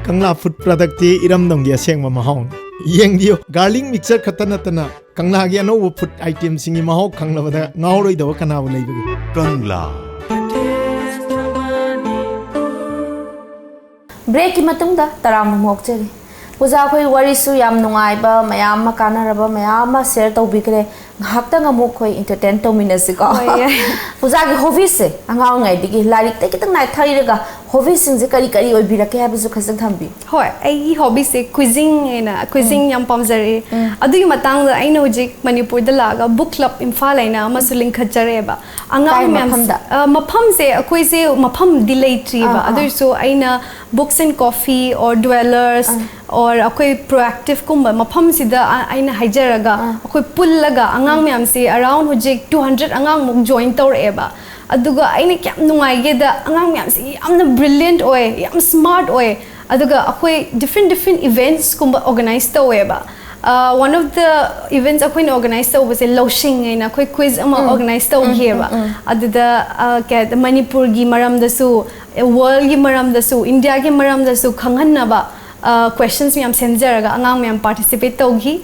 ꯀꯪꯂꯥ food product ꯏꯔꯝꯗꯝꯒꯤ ꯑꯁꯦꯡꯕ ꯃꯍꯥꯎꯅꯤ꯫ ꯌꯦꯡꯕꯤꯌꯨ, garlic mixer ꯈꯛꯇ ꯅꯠꯇꯅ ꯀꯪꯂꯥꯒꯤ ꯑꯅꯧꯕ food ꯑꯥꯏꯇꯦꯝꯁꯤꯡꯒꯤ ꯃꯍꯥꯎ ꯈꯪꯂꯕꯗ ꯉꯥꯎꯔꯣꯏꯗꯕ ꯀꯅꯥꯕꯨ ꯂꯩꯕꯒꯦ? ꯀꯪꯂꯥ꯫ ꯕ꯭ꯔꯦꯛꯀꯤ ꯃꯇꯨꯡꯗ ꯇꯔꯥꯝꯅ ꯑꯃꯨꯛ ꯑꯣꯛꯆꯔꯤ꯫ ꯄꯨꯖꯥ, ꯑꯩꯈꯣꯏ ꯋꯥꯔꯤꯁꯨ ꯌꯥꯝ ꯅꯨꯡꯉꯥꯏꯕ ꯃꯌꯥꯝ ꯑꯃ, ꯀꯥꯟꯅꯔꯕ ꯃꯌꯥꯝ ꯑꯃ ꯁꯤꯌꯔ ꯇꯧꯕꯤꯈ꯭ꯔꯦ꯫ ꯉꯥꯏꯍꯥꯛꯇꯪ ꯑꯃꯨꯛ ꯑꯩꯈꯣꯏ ꯏꯟꯇꯔꯇꯦꯟ ꯇꯧꯃꯤꯟꯅꯁꯤꯀꯣ꯫ ꯍꯣꯏ, ꯌꯥꯏ꯫ ꯄꯨꯖꯥꯒꯤ ꯍꯣꯕꯤꯁꯦ, ꯑꯉꯥꯡ ꯑꯣꯏꯔꯤꯉꯩꯗꯒꯤ ꯂꯥꯏꯔꯤꯛꯇ ꯈꯤꯇꯪ ꯅꯥꯊꯩꯔꯒ ꯍꯣꯕꯤꯁꯤꯡꯁꯦ ꯀꯔꯤ ꯀꯔꯤ ꯑꯣꯏꯕꯤꯔꯛꯀꯦ ꯍꯥꯏꯕꯁꯨ ꯈꯖꯤꯛ ꯊꯝꯕꯤꯌꯨ꯫ ꯍꯣꯏ, ꯑꯩꯒꯤ ꯍꯣꯕꯤꯁꯦ ꯀ꯭ꯋꯤꯖꯤꯡ ꯍꯥꯏꯅ, ꯀ꯭ꯋꯤꯖꯤꯡ ꯌꯥꯝ ꯄꯥꯝꯖꯔꯛꯑꯦ꯫ ꯑꯗꯨꯒꯤ ꯃꯇꯥꯡꯗ ꯑꯩꯅ ꯍꯧꯖꯤꯛ ꯃꯅꯤꯄꯨꯔꯗ ꯂꯥꯛꯑꯒ ꯕꯨꯛ ꯀ꯭ꯂꯕ ꯏꯝꯐꯥꯜ ꯍꯥꯏꯅ ꯑꯃꯁꯨ ꯂꯤꯡꯈꯠꯆꯔꯛꯑꯦꯕ꯫ ꯑꯉꯥꯡ ꯀꯥꯏ ꯃꯌꯥꯝ ꯃꯐꯝꯗ? ꯑ, ꯃꯐꯝꯁꯦ ꯑꯩꯈꯣꯏꯁꯦ ꯃꯐꯝꯗꯤ ꯂꯩꯇ꯭ꯔꯤꯕ꯫ ꯑꯥ, ꯑꯥ꯫ ꯑꯗꯨ ꯑꯣꯏꯔꯁꯨ ꯑꯩꯅ Books and Coffee or Dwellers or ꯑꯩꯈꯣꯏ Proactive ꯀꯨꯝꯕ ꯃꯐꯝꯁꯤꯗ ꯑ-, ꯑꯩꯅ ꯍꯥꯏꯖꯔꯒ ꯑꯩꯈꯣꯏ ꯄꯨꯜꯂꯒ ꯑꯉꯥꯡ ꯃꯌꯥꯝꯁꯤ around ꯍꯧꯖꯤꯛ two hundred ꯑꯉꯥꯡꯃꯨꯛ join ꯇꯧꯔꯛꯑꯦꯕ꯫ ꯑꯗꯨꯒ ꯑꯩꯅ ꯀꯌꯥꯝ ꯅꯨꯡꯉꯥꯏꯒꯦꯗ, ꯑꯉꯥꯡ ꯃꯌꯥꯝꯁꯤ ꯌꯥꯝꯅ brilliant ꯑꯣꯏ, ꯌꯥꯝ smart ꯑꯣꯏ꯫ ꯑꯗꯨꯒ ꯑꯩꯈꯣꯏ different different events ꯀꯨꯝꯕ organize ꯇꯧꯋꯦꯕ꯫ ꯑ, one of the events ꯑꯩꯈꯣꯏꯅ organize ꯇꯧꯕꯁꯦ ꯂꯧꯁꯤꯡ ꯍꯥꯏꯅ ꯑꯩꯈꯣꯏ quiz ꯑꯃ organize ꯇꯧꯈꯤꯑꯕ꯫ ꯑꯗꯨꯗ, ꯑ, ꯀꯩ ꯍꯥꯏ-, ꯃꯅꯤꯄꯨꯔꯒꯤ ꯃꯔꯝꯗꯁꯨ, worldꯒꯤ ꯃꯔꯝꯗꯁꯨ, Indiaꯒꯤ ꯃꯔꯝꯗꯁꯨ ꯈꯪꯍꯟꯅꯕ, ꯑ, questions ꯃꯌꯥꯝ ꯁꯦꯝꯖꯔꯒ ꯑꯉꯥꯡ ꯃꯌꯥꯝ participate ꯇꯧꯈꯤ꯫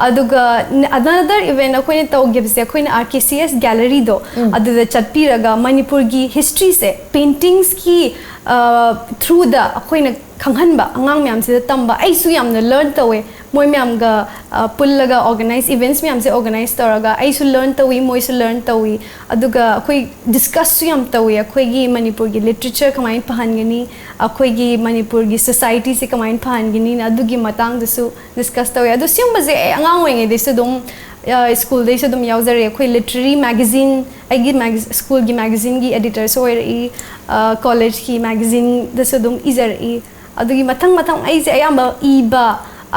ꯑꯗꯨꯒ ꯅ-, another event ꯑꯩꯈꯣꯏꯅ ꯇꯧꯈꯤꯕꯁꯦ, ꯑꯩꯈꯣꯏꯅ R K C S galleryꯗꯣ ꯑꯗꯨꯗ ꯆꯠꯄꯤꯔꯒ ꯃꯅꯤꯄꯨꯔꯒꯤ historyꯁꯦ paintingsꯀꯤ, ꯑ, throughꯗ ꯑꯩꯈꯣꯏꯅ ꯈꯪꯍꯟꯕ, ꯑꯉꯥꯡ ꯃꯌꯥꯝꯁꯤꯗ ꯇꯝꯕ꯫ ꯑꯩꯁꯨ ꯌꯥꯝꯅ learn ꯇꯧꯋꯦ ꯃꯣꯏ ꯃꯌꯥꯝꯒ, ꯑ, ꯄꯨꯜꯂꯒ organize events ꯃꯌꯥꯝꯁꯦ organize ꯇꯧꯔꯒ꯫ ꯑꯩꯁꯨ learn ꯇꯧꯏ, ꯃꯣꯏꯁꯨ learn ꯇꯧꯏ꯫ ꯑꯗꯨꯒ ꯑꯩꯈꯣꯏ discussꯁꯨ ꯌꯥꯝ ꯇꯧꯏ, ꯑꯩꯈꯣꯏꯒꯤ ꯃꯅꯤꯄꯨꯔꯒꯤ literature ꯀꯃꯥꯏꯅ ꯐꯍꯟꯒꯅꯤ, ꯑꯩꯈꯣꯏꯒꯤ ꯃꯅꯤꯄꯨꯔꯒꯤ societyꯁꯦ ꯀꯃꯥꯏꯅ ꯐꯍꯟꯒꯅꯤꯅ, ꯑꯗꯨꯒꯤ ꯃꯇꯥꯡꯗꯁꯨ discuss ꯇꯧꯋꯦ꯫ ꯑꯗꯣ ꯁꯤꯒꯨꯝꯕꯁꯦ ꯑꯩ ꯑꯉꯥꯡ ꯑꯣꯏꯔꯤꯉꯩꯗꯩꯁꯨ ꯑꯗꯨꯝ, ꯑ, schoolꯗꯩꯁꯨ ꯑꯗꯨꯝ ꯌꯥꯎꯖꯔꯛꯑꯦ꯫ ꯑꯩꯈꯣꯏ literary magazine, ꯑꯩꯒꯤ mag-, schoolꯒꯤ magazineꯒꯤ editorꯁꯨ ꯑꯣꯏꯔꯛꯏ, ꯑ, collegeꯀꯤ magazineꯗꯁꯨ ꯑꯗꯨꯝ ꯏꯖꯔꯛꯏ꯫ ꯑꯗꯨꯒꯤ ꯃꯊꯪ ꯃꯊꯪ ꯑꯩꯁꯦ ꯑꯌꯥꯝꯕ ꯏꯕ,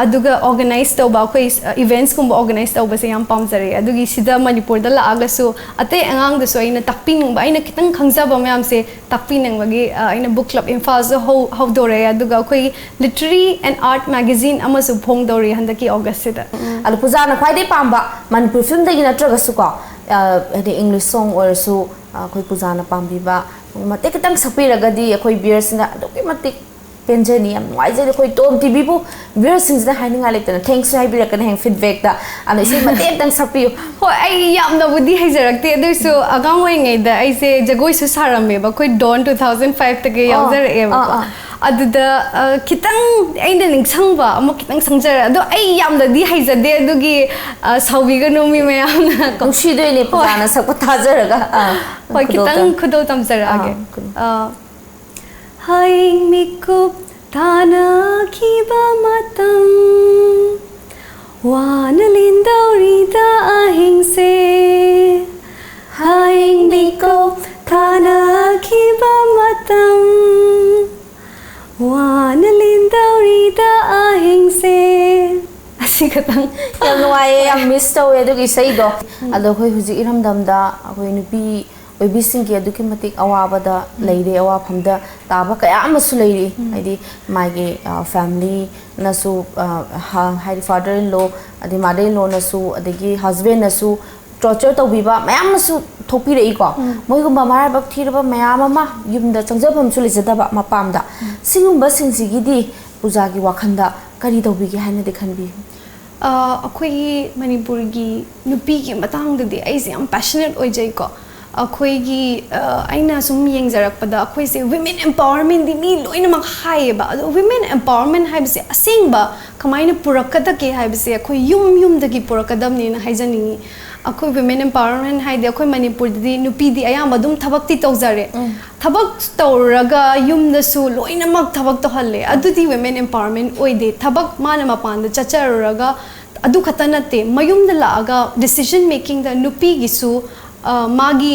ꯑꯗꯨꯒ organize ꯇꯧꯕ, ꯑꯩꯈꯣꯏ, ꯑ, eventsꯀꯨꯝꯕ organize ꯇꯧꯕꯁꯦ ꯌꯥꯝ ꯄꯥꯝꯖꯔꯛꯑꯦ꯫ ꯑꯗꯨꯒꯤ ꯁꯤꯗ ꯃꯅꯤꯄꯨꯔꯗ ꯂꯥꯛꯑꯒꯁꯨ ꯑꯇꯩ ꯑꯉꯥꯡꯗꯁꯨ ꯑꯩꯅ ꯇꯥꯛꯄꯤꯅꯤꯡꯕ, ꯑꯩꯅ ꯈꯤꯇꯪ ꯈꯪꯖꯕ ꯃꯌꯥꯝꯁꯦ ꯇꯥꯛꯄꯤꯅꯤꯡꯕꯒꯤ, ꯑ, ꯑꯩꯅ book club ꯏꯝꯐꯥꯜꯁꯨ ꯍꯧ-, ꯍꯧꯗꯣꯔꯛꯑꯦ꯫ ꯑꯗꯨꯒ ꯑꯩꯈꯣꯏꯒꯤ literary and art magazine ꯑꯃꯁꯨ ꯐꯣꯡꯗꯧꯔꯤ ꯍꯟꯗꯛꯀꯤ Augustꯁꯤꯗ꯫ ꯑꯗꯣ ꯄꯨꯖꯥꯅ ꯈ꯭ꯋꯥꯏꯗꯩ ꯄꯥꯝꯕ ꯃꯅꯤꯄꯨꯔ filmꯗꯒꯤ ꯅꯠꯇ꯭ꯔꯒꯁꯨꯀꯣ, ꯑ, ꯍꯥꯏꯗꯤ English song ꯑꯣꯏꯔꯁꯨ, ꯑ, ꯑꯩꯈꯣꯏ ꯄꯨꯖꯥꯅ ꯄꯥꯝꯕꯤꯕ ꯃꯇꯦꯛ ꯈꯤꯇꯪ ꯁꯛꯄꯤꯔꯒꯗꯤ ꯑꯩꯈꯣꯏ viewersꯁꯤꯡꯅ ꯑꯗꯨꯛꯀꯤ ꯃꯇꯤꯛ ꯄꯦꯟꯖꯅꯤ, ꯌꯥꯝ ꯅꯨꯡꯉꯥꯏꯖꯅꯤ꯫ ꯑꯩꯈꯣꯏ ꯇꯣꯝ ꯇꯤꯚꯤꯕꯨ viewersꯁꯤꯡꯁꯤꯅ ꯍꯥꯏꯅꯤꯡꯉꯥꯏ ꯂꯩꯇꯅ thanksꯁꯨ ꯍꯥꯏꯕꯤꯔꯛꯀꯅꯤ ꯍꯌꯦꯡ feedbackꯇ꯫ ꯑꯗꯣ ꯏꯁꯩ ꯃꯇꯦꯛ ꯑꯝꯇꯪ ꯁꯛꯄꯤꯌꯨ꯫ ꯍꯣꯏ, ꯑꯩ ꯌꯥꯝꯅꯕꯨꯗꯤ ꯍꯩꯖꯔꯛꯇꯦ, ꯑꯗꯨ ꯑꯣꯏꯔꯁꯨ ꯑꯉꯥꯡ ꯑꯣꯏꯔꯤꯉꯩꯗ ꯑꯩꯁꯦ ꯖꯒꯣꯏꯁꯨ ꯁꯥꯔꯝꯃꯦꯕ, ꯑꯩꯈꯣꯏ Dawn two thousand fiveꯇꯒꯤ ꯑꯥ, ꯌꯥꯎꯖꯔꯛꯑꯦꯕꯀꯣ꯫ ꯑꯥ, ꯑꯥ꯫ ꯑꯗꯨꯗ ꯑ, ꯈꯤꯇꯪ ꯑꯩꯅ ꯅꯤꯡꯁꯤꯡꯕ ꯑꯃ ꯈꯤꯇꯪ ꯁꯪꯖꯔꯦ꯫ ꯑꯗꯣ ꯑꯩ ꯌꯥꯝꯅꯗꯤ ꯍꯩꯖꯗꯦ, ꯑꯗꯨꯒꯤ ꯑ, ꯁꯥꯎꯕꯤꯒꯅꯨ ꯃꯤ ꯃꯌꯥꯝꯅ ꯀꯣ꯫ ꯅꯨꯡꯁꯤꯗꯣꯏꯅꯦ ꯄꯨꯖꯥꯅ ꯁꯛꯄ ꯇꯥꯖꯔꯒ꯫ ꯑꯥ, ꯍꯣꯏ, ꯈꯤꯇꯪ ꯈꯨꯗꯣꯜꯇꯝ꯫ ꯈꯨꯗꯣꯜ ꯇꯝꯖꯔꯛꯑꯒꯦ꯫ ꯑꯥ, ꯈꯨꯗꯣꯜ꯫ ꯑ, ꯍꯌꯦꯡ ꯃꯤꯀꯨꯞ ꯊꯥꯅꯈꯤꯕ ꯃꯇꯝ, ꯋꯥꯅ ꯂꯦꯟꯗꯧꯔꯤꯗ ꯑꯍꯤꯡꯁꯦ꯫ ꯍꯌꯦꯡ ꯃꯤꯀꯨꯞ ꯊꯥꯅꯈꯤꯕ ꯃꯇꯝ, ꯋꯥꯅ ꯂꯦꯟꯗꯧꯔꯤꯗ ꯑꯍꯤꯡꯁꯦ꯫ ꯑꯁꯤ ꯈꯛꯇꯪ꯫ ꯌꯥꯝ ꯅꯨꯡꯉꯥꯏꯌꯦ, ꯌꯥꯝ ꯃꯤꯁ ꯇꯧꯋꯦ ꯑꯗꯨꯒꯤ ꯏꯁꯩꯗꯣ꯫ ꯑꯗꯣ ꯑꯩꯈꯣꯏ ꯍꯧꯖꯤꯛ ꯏꯔꯝꯗꯝꯗ ꯑꯩꯈꯣꯏ ꯅꯨꯄꯤ ꯑꯣꯏꯕꯤꯁꯤꯡꯒꯤ ꯑꯗꯨꯛꯀꯤ ꯃꯇꯤꯛ ꯑꯋꯥꯕꯗ ꯂꯩꯔꯤ, ꯑꯋꯥꯐꯝꯗ ꯇꯥꯕ ꯀꯌꯥ ꯑꯃꯁꯨ ꯂꯩꯔꯤ꯫ ꯍꯥꯏꯗꯤ ꯃꯥꯒꯤ ꯐꯦꯃꯤꯂꯤꯅꯁꯨ, ꯍꯥꯏꯗꯤ ꯐꯥꯗꯔ ꯏꯟ ꯂꯣ, ꯑꯗꯩ ꯃꯥꯗꯔ ꯏꯟ ꯂꯣꯅꯁꯨ, ꯑꯗꯒꯤ ꯍꯁꯕꯦꯟꯅꯁꯨ ꯇꯣꯔꯆꯔ ꯇꯧꯕꯤꯕ ꯃꯌꯥꯝ ꯑꯃꯁꯨ ꯊꯣꯛꯄꯤꯔꯛꯏꯀꯣ꯫ ꯃꯣꯏꯒꯨꯝꯕ ꯃꯔꯥꯏꯕꯛ ꯊꯤꯔꯕ ꯃꯌꯥꯝ ꯑꯃ, ꯌꯨꯝꯗ ꯆꯪꯖꯐꯝꯁꯨ ꯂꯩꯖꯗꯕ ꯃꯄꯥꯝꯗ, ꯁꯤꯒꯨꯝꯕꯁꯤꯡꯁꯤꯒꯤꯗꯤ ꯄꯨꯖꯥꯒꯤ ꯋꯥꯈꯜꯗ ꯀꯔꯤ ꯇꯧꯕꯤꯒꯦ ꯍꯥꯏꯅꯗꯤ ꯈꯟꯕꯤ? ꯑ, ꯑꯩꯈꯣꯏꯒꯤ ꯃꯅꯤꯄꯨꯔꯒꯤ ꯅꯨꯄꯤꯒꯤ ꯃꯇꯥꯡꯗꯗꯤ ꯑꯩꯁꯦ ꯌꯥꯝ ꯄꯦꯁꯅꯦꯠ ꯑꯣꯏꯖꯩꯀꯣ꯫ ꯑꯩꯈꯣꯏꯒꯤ ꯑ, ꯑꯩꯅ ꯁꯨꯝ ꯌꯦꯡꯖꯔꯛꯄꯗ ꯑꯩꯈꯣꯏꯁꯦ ꯋꯤꯃꯦꯟ ꯑꯦꯝꯄꯥꯋꯔꯃꯦꯟꯗꯤ ꯃꯤ ꯂꯣꯏꯅꯃꯛ ꯍꯥꯏꯌꯦꯕ, ꯑꯗꯣ ꯋꯤꯃꯦꯟ ꯑꯦꯝꯄꯥꯋꯔꯃꯦꯟ ꯍꯥꯏꯕꯁꯦ ꯑꯁꯦꯡꯕ ꯀꯃꯥꯏꯅ ꯄꯨꯔꯛꯀꯗꯒꯦ ꯍꯥꯏꯕꯁꯦ ꯑꯩꯈꯣꯏ ꯌꯨꯝ ꯌꯨꯝꯗꯒꯤ ꯄꯨꯔꯛꯀꯗꯕꯅꯦꯅ ꯍꯥꯏꯖꯅꯤꯡꯉꯤ꯫ ꯑꯩꯈꯣꯏ ꯋꯤꯃꯦꯟ ꯑꯦꯝꯄꯥꯋꯔꯃꯦꯟ ꯍꯥꯏꯗꯤ ꯑꯩꯈꯣꯏ ꯃꯅꯤꯄꯨꯔꯗꯗꯤ ꯅꯨꯄꯤꯗꯤ ꯑꯌꯥꯝꯕ ꯑꯗꯨꯝ ꯊꯕꯛꯇꯤ ꯇꯧꯖꯔꯦ꯫ ꯊꯕꯛ ꯇꯧꯔꯒ ꯌꯨꯝꯗꯁꯨ ꯂꯣꯏꯅꯃꯛ ꯊꯕꯛ ꯇꯧꯍꯜꯂꯦ, ꯑꯗꯨꯗꯤ ꯋꯤꯃꯦꯟ ꯑꯦꯝꯄꯥꯋꯔꯃꯦꯟ ꯑꯣꯏꯗꯦ꯫ ꯊꯕꯛ ꯃꯥꯅ ꯃꯄꯥꯟꯗ ꯆꯠꯆꯔꯨꯔꯒ ꯑꯗꯨ ꯈꯛꯇ ꯅꯠꯇꯦ, ꯃꯌꯨꯝꯗ ꯂꯥꯛꯑꯒ ꯗꯤꯁꯤꯖꯟ ꯃꯦꯀꯤꯡꯗ ꯅꯨꯄꯤꯒꯤꯁꯨ ꯑ, ꯃꯥꯒꯤ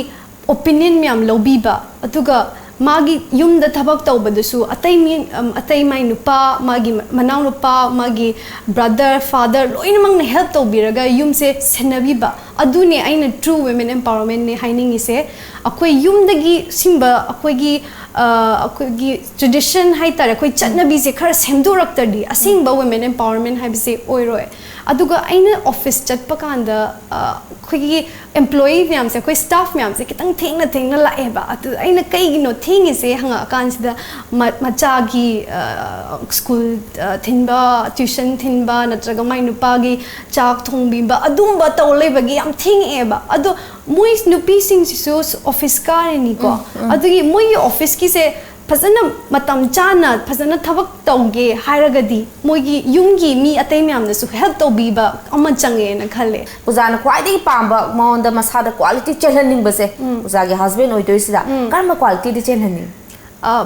ꯑꯣꯄꯤꯅꯤꯌꯟ ꯃꯌꯥꯝ ꯂꯧꯕꯤꯕ, ꯑꯗꯨꯒ ꯃꯥꯒꯤ ꯌꯨꯝꯗ ꯊꯕꯛ ꯇꯧꯕꯗꯁꯨ ꯑꯇꯩ ꯃꯤ, ꯑꯝ, ꯑꯇꯩ ꯃꯥꯏ ꯅꯨꯄꯥ, ꯃꯥꯒꯤ ꯃꯅꯥꯎꯅꯨꯄꯥ, ꯃꯥꯒꯤ ꯕ꯭ꯔꯗꯔ, ꯐꯥꯗꯔ ꯂꯣꯏꯅꯃꯛꯅ ꯍꯦꯜꯞ ꯇꯧꯕꯤꯔꯒ ꯌꯨꯝꯁꯦ ꯁꯦꯟꯅꯕꯤꯕ, ꯑꯗꯨꯅꯦ ꯑꯩꯅ ꯇ꯭ꯔꯨ ꯋꯤꯃꯦꯟ ꯑꯦꯝꯄꯥꯋꯔꯃꯦꯟꯅꯦ ꯍꯥꯏꯅꯤꯡꯉꯤꯁꯦ꯫ ꯑꯩꯈꯣꯏ ꯌꯨꯝꯗꯒꯤ ꯁꯤꯒꯨꯝꯕ ꯑꯩꯈꯣꯏꯒꯤ, ꯑ, ꯑꯩꯈꯣꯏꯒꯤ ꯇ꯭ꯔꯦꯗꯤꯁꯟ ꯍꯥꯏꯇꯥꯔꯦ, ꯑꯩꯈꯣꯏ ꯆꯠꯅꯕꯤꯁꯦ ꯈꯔ ꯁꯦꯝꯗꯣꯔꯛꯇ꯭ꯔꯗꯤ ꯑꯁꯦꯡꯕ ꯋꯤꯃꯦꯟ ꯑꯦꯝꯄꯥꯋꯔꯃꯦꯟ ꯍꯥꯏꯕꯁꯦ ꯑꯣꯏꯔꯣꯏ꯫ ꯑꯗꯨꯒ ꯑꯩꯅ ꯑꯣꯐꯤꯁ ꯆꯠꯄ ꯀꯥꯟꯗ, ꯑ, ꯑꯩꯈꯣꯏꯒꯤ ꯑꯦꯝꯄ꯭ꯂꯣꯌꯤ ꯃꯌꯥꯝꯁꯦ, ꯑꯩꯈꯣꯏ ꯁ꯭ꯇꯥꯐ ꯃꯌꯥꯝꯁꯦ ꯈꯤꯇꯪ ꯊꯦꯡꯅ ꯊꯦꯡꯅ ꯂꯥꯛꯑꯦꯕ꯫ ꯑꯗꯨ ꯑꯩꯅ ꯀꯩꯒꯤꯅꯣ ꯊꯦꯡꯉꯤꯁꯦ ꯍꯪꯉꯛꯑꯀꯥꯟꯁꯤꯗ ꯃ-, ꯃꯆꯥꯒꯤ, ꯑ, ꯁ꯭ꯀꯨꯜ, ꯑ, ꯊꯤꯟꯕ, ꯇ꯭ꯌꯨꯁꯟ ꯊꯤꯟꯕ, ꯅꯠꯇ꯭ꯔꯒ ꯃꯥꯏ ꯅꯨꯄꯥꯒꯤ ꯆꯥꯛ ꯊꯣꯡꯕꯤꯕ, ꯑꯗꯨꯝꯕ ꯇꯧ ꯂꯩꯕꯒꯤ ꯌꯥꯝ ꯊꯦꯡꯉꯛꯑꯦꯕ꯫ ꯑꯗꯣ ꯃꯣꯏ ꯅꯨꯄꯤꯁꯤꯡꯁꯤꯁꯨ ꯑꯣꯐꯤꯁ ꯀꯥꯔꯤꯅꯤꯀꯣ꯫ ꯑꯗꯨꯒꯤ ꯃꯣꯏꯒꯤ ꯑꯣꯐꯤꯁꯀꯤꯁꯦ ꯐꯖꯅ ꯃꯇꯝ ꯆꯥꯅ ꯐꯖꯅ ꯊꯕꯛ ꯇꯧꯒꯦ ꯍꯥꯏꯔꯒꯗꯤ ꯃꯣꯏꯒꯤ ꯌꯨꯝꯒꯤ ꯃꯤ ꯑꯇꯩ ꯃꯌꯥꯝꯅꯁꯨ ꯍꯦꯜꯞ ꯇꯧꯕꯤꯕ ꯑꯃ ꯆꯪꯉꯦꯅ ꯈꯜꯂꯦ꯫ ꯑꯣꯖꯥꯅ ꯈ꯭ꯋꯥꯏꯗꯒꯤ ꯄꯥꯝꯕ, ꯃꯉꯣꯟꯗ ꯃꯁꯥꯗ ꯀ꯭ꯋꯥꯂꯤꯇꯤ ꯆꯦꯜꯍꯟꯅꯤꯡꯕꯁꯦ, ꯑꯣꯖꯥꯒꯤ ꯍꯁꯕꯦꯟ ꯑꯣꯏꯗꯣꯏꯁꯤꯗ ꯀꯔꯝꯕ ꯀ꯭ꯋꯥꯂꯤꯇꯤꯗꯤ ꯆꯦꯜꯍꯟꯅꯤꯡ?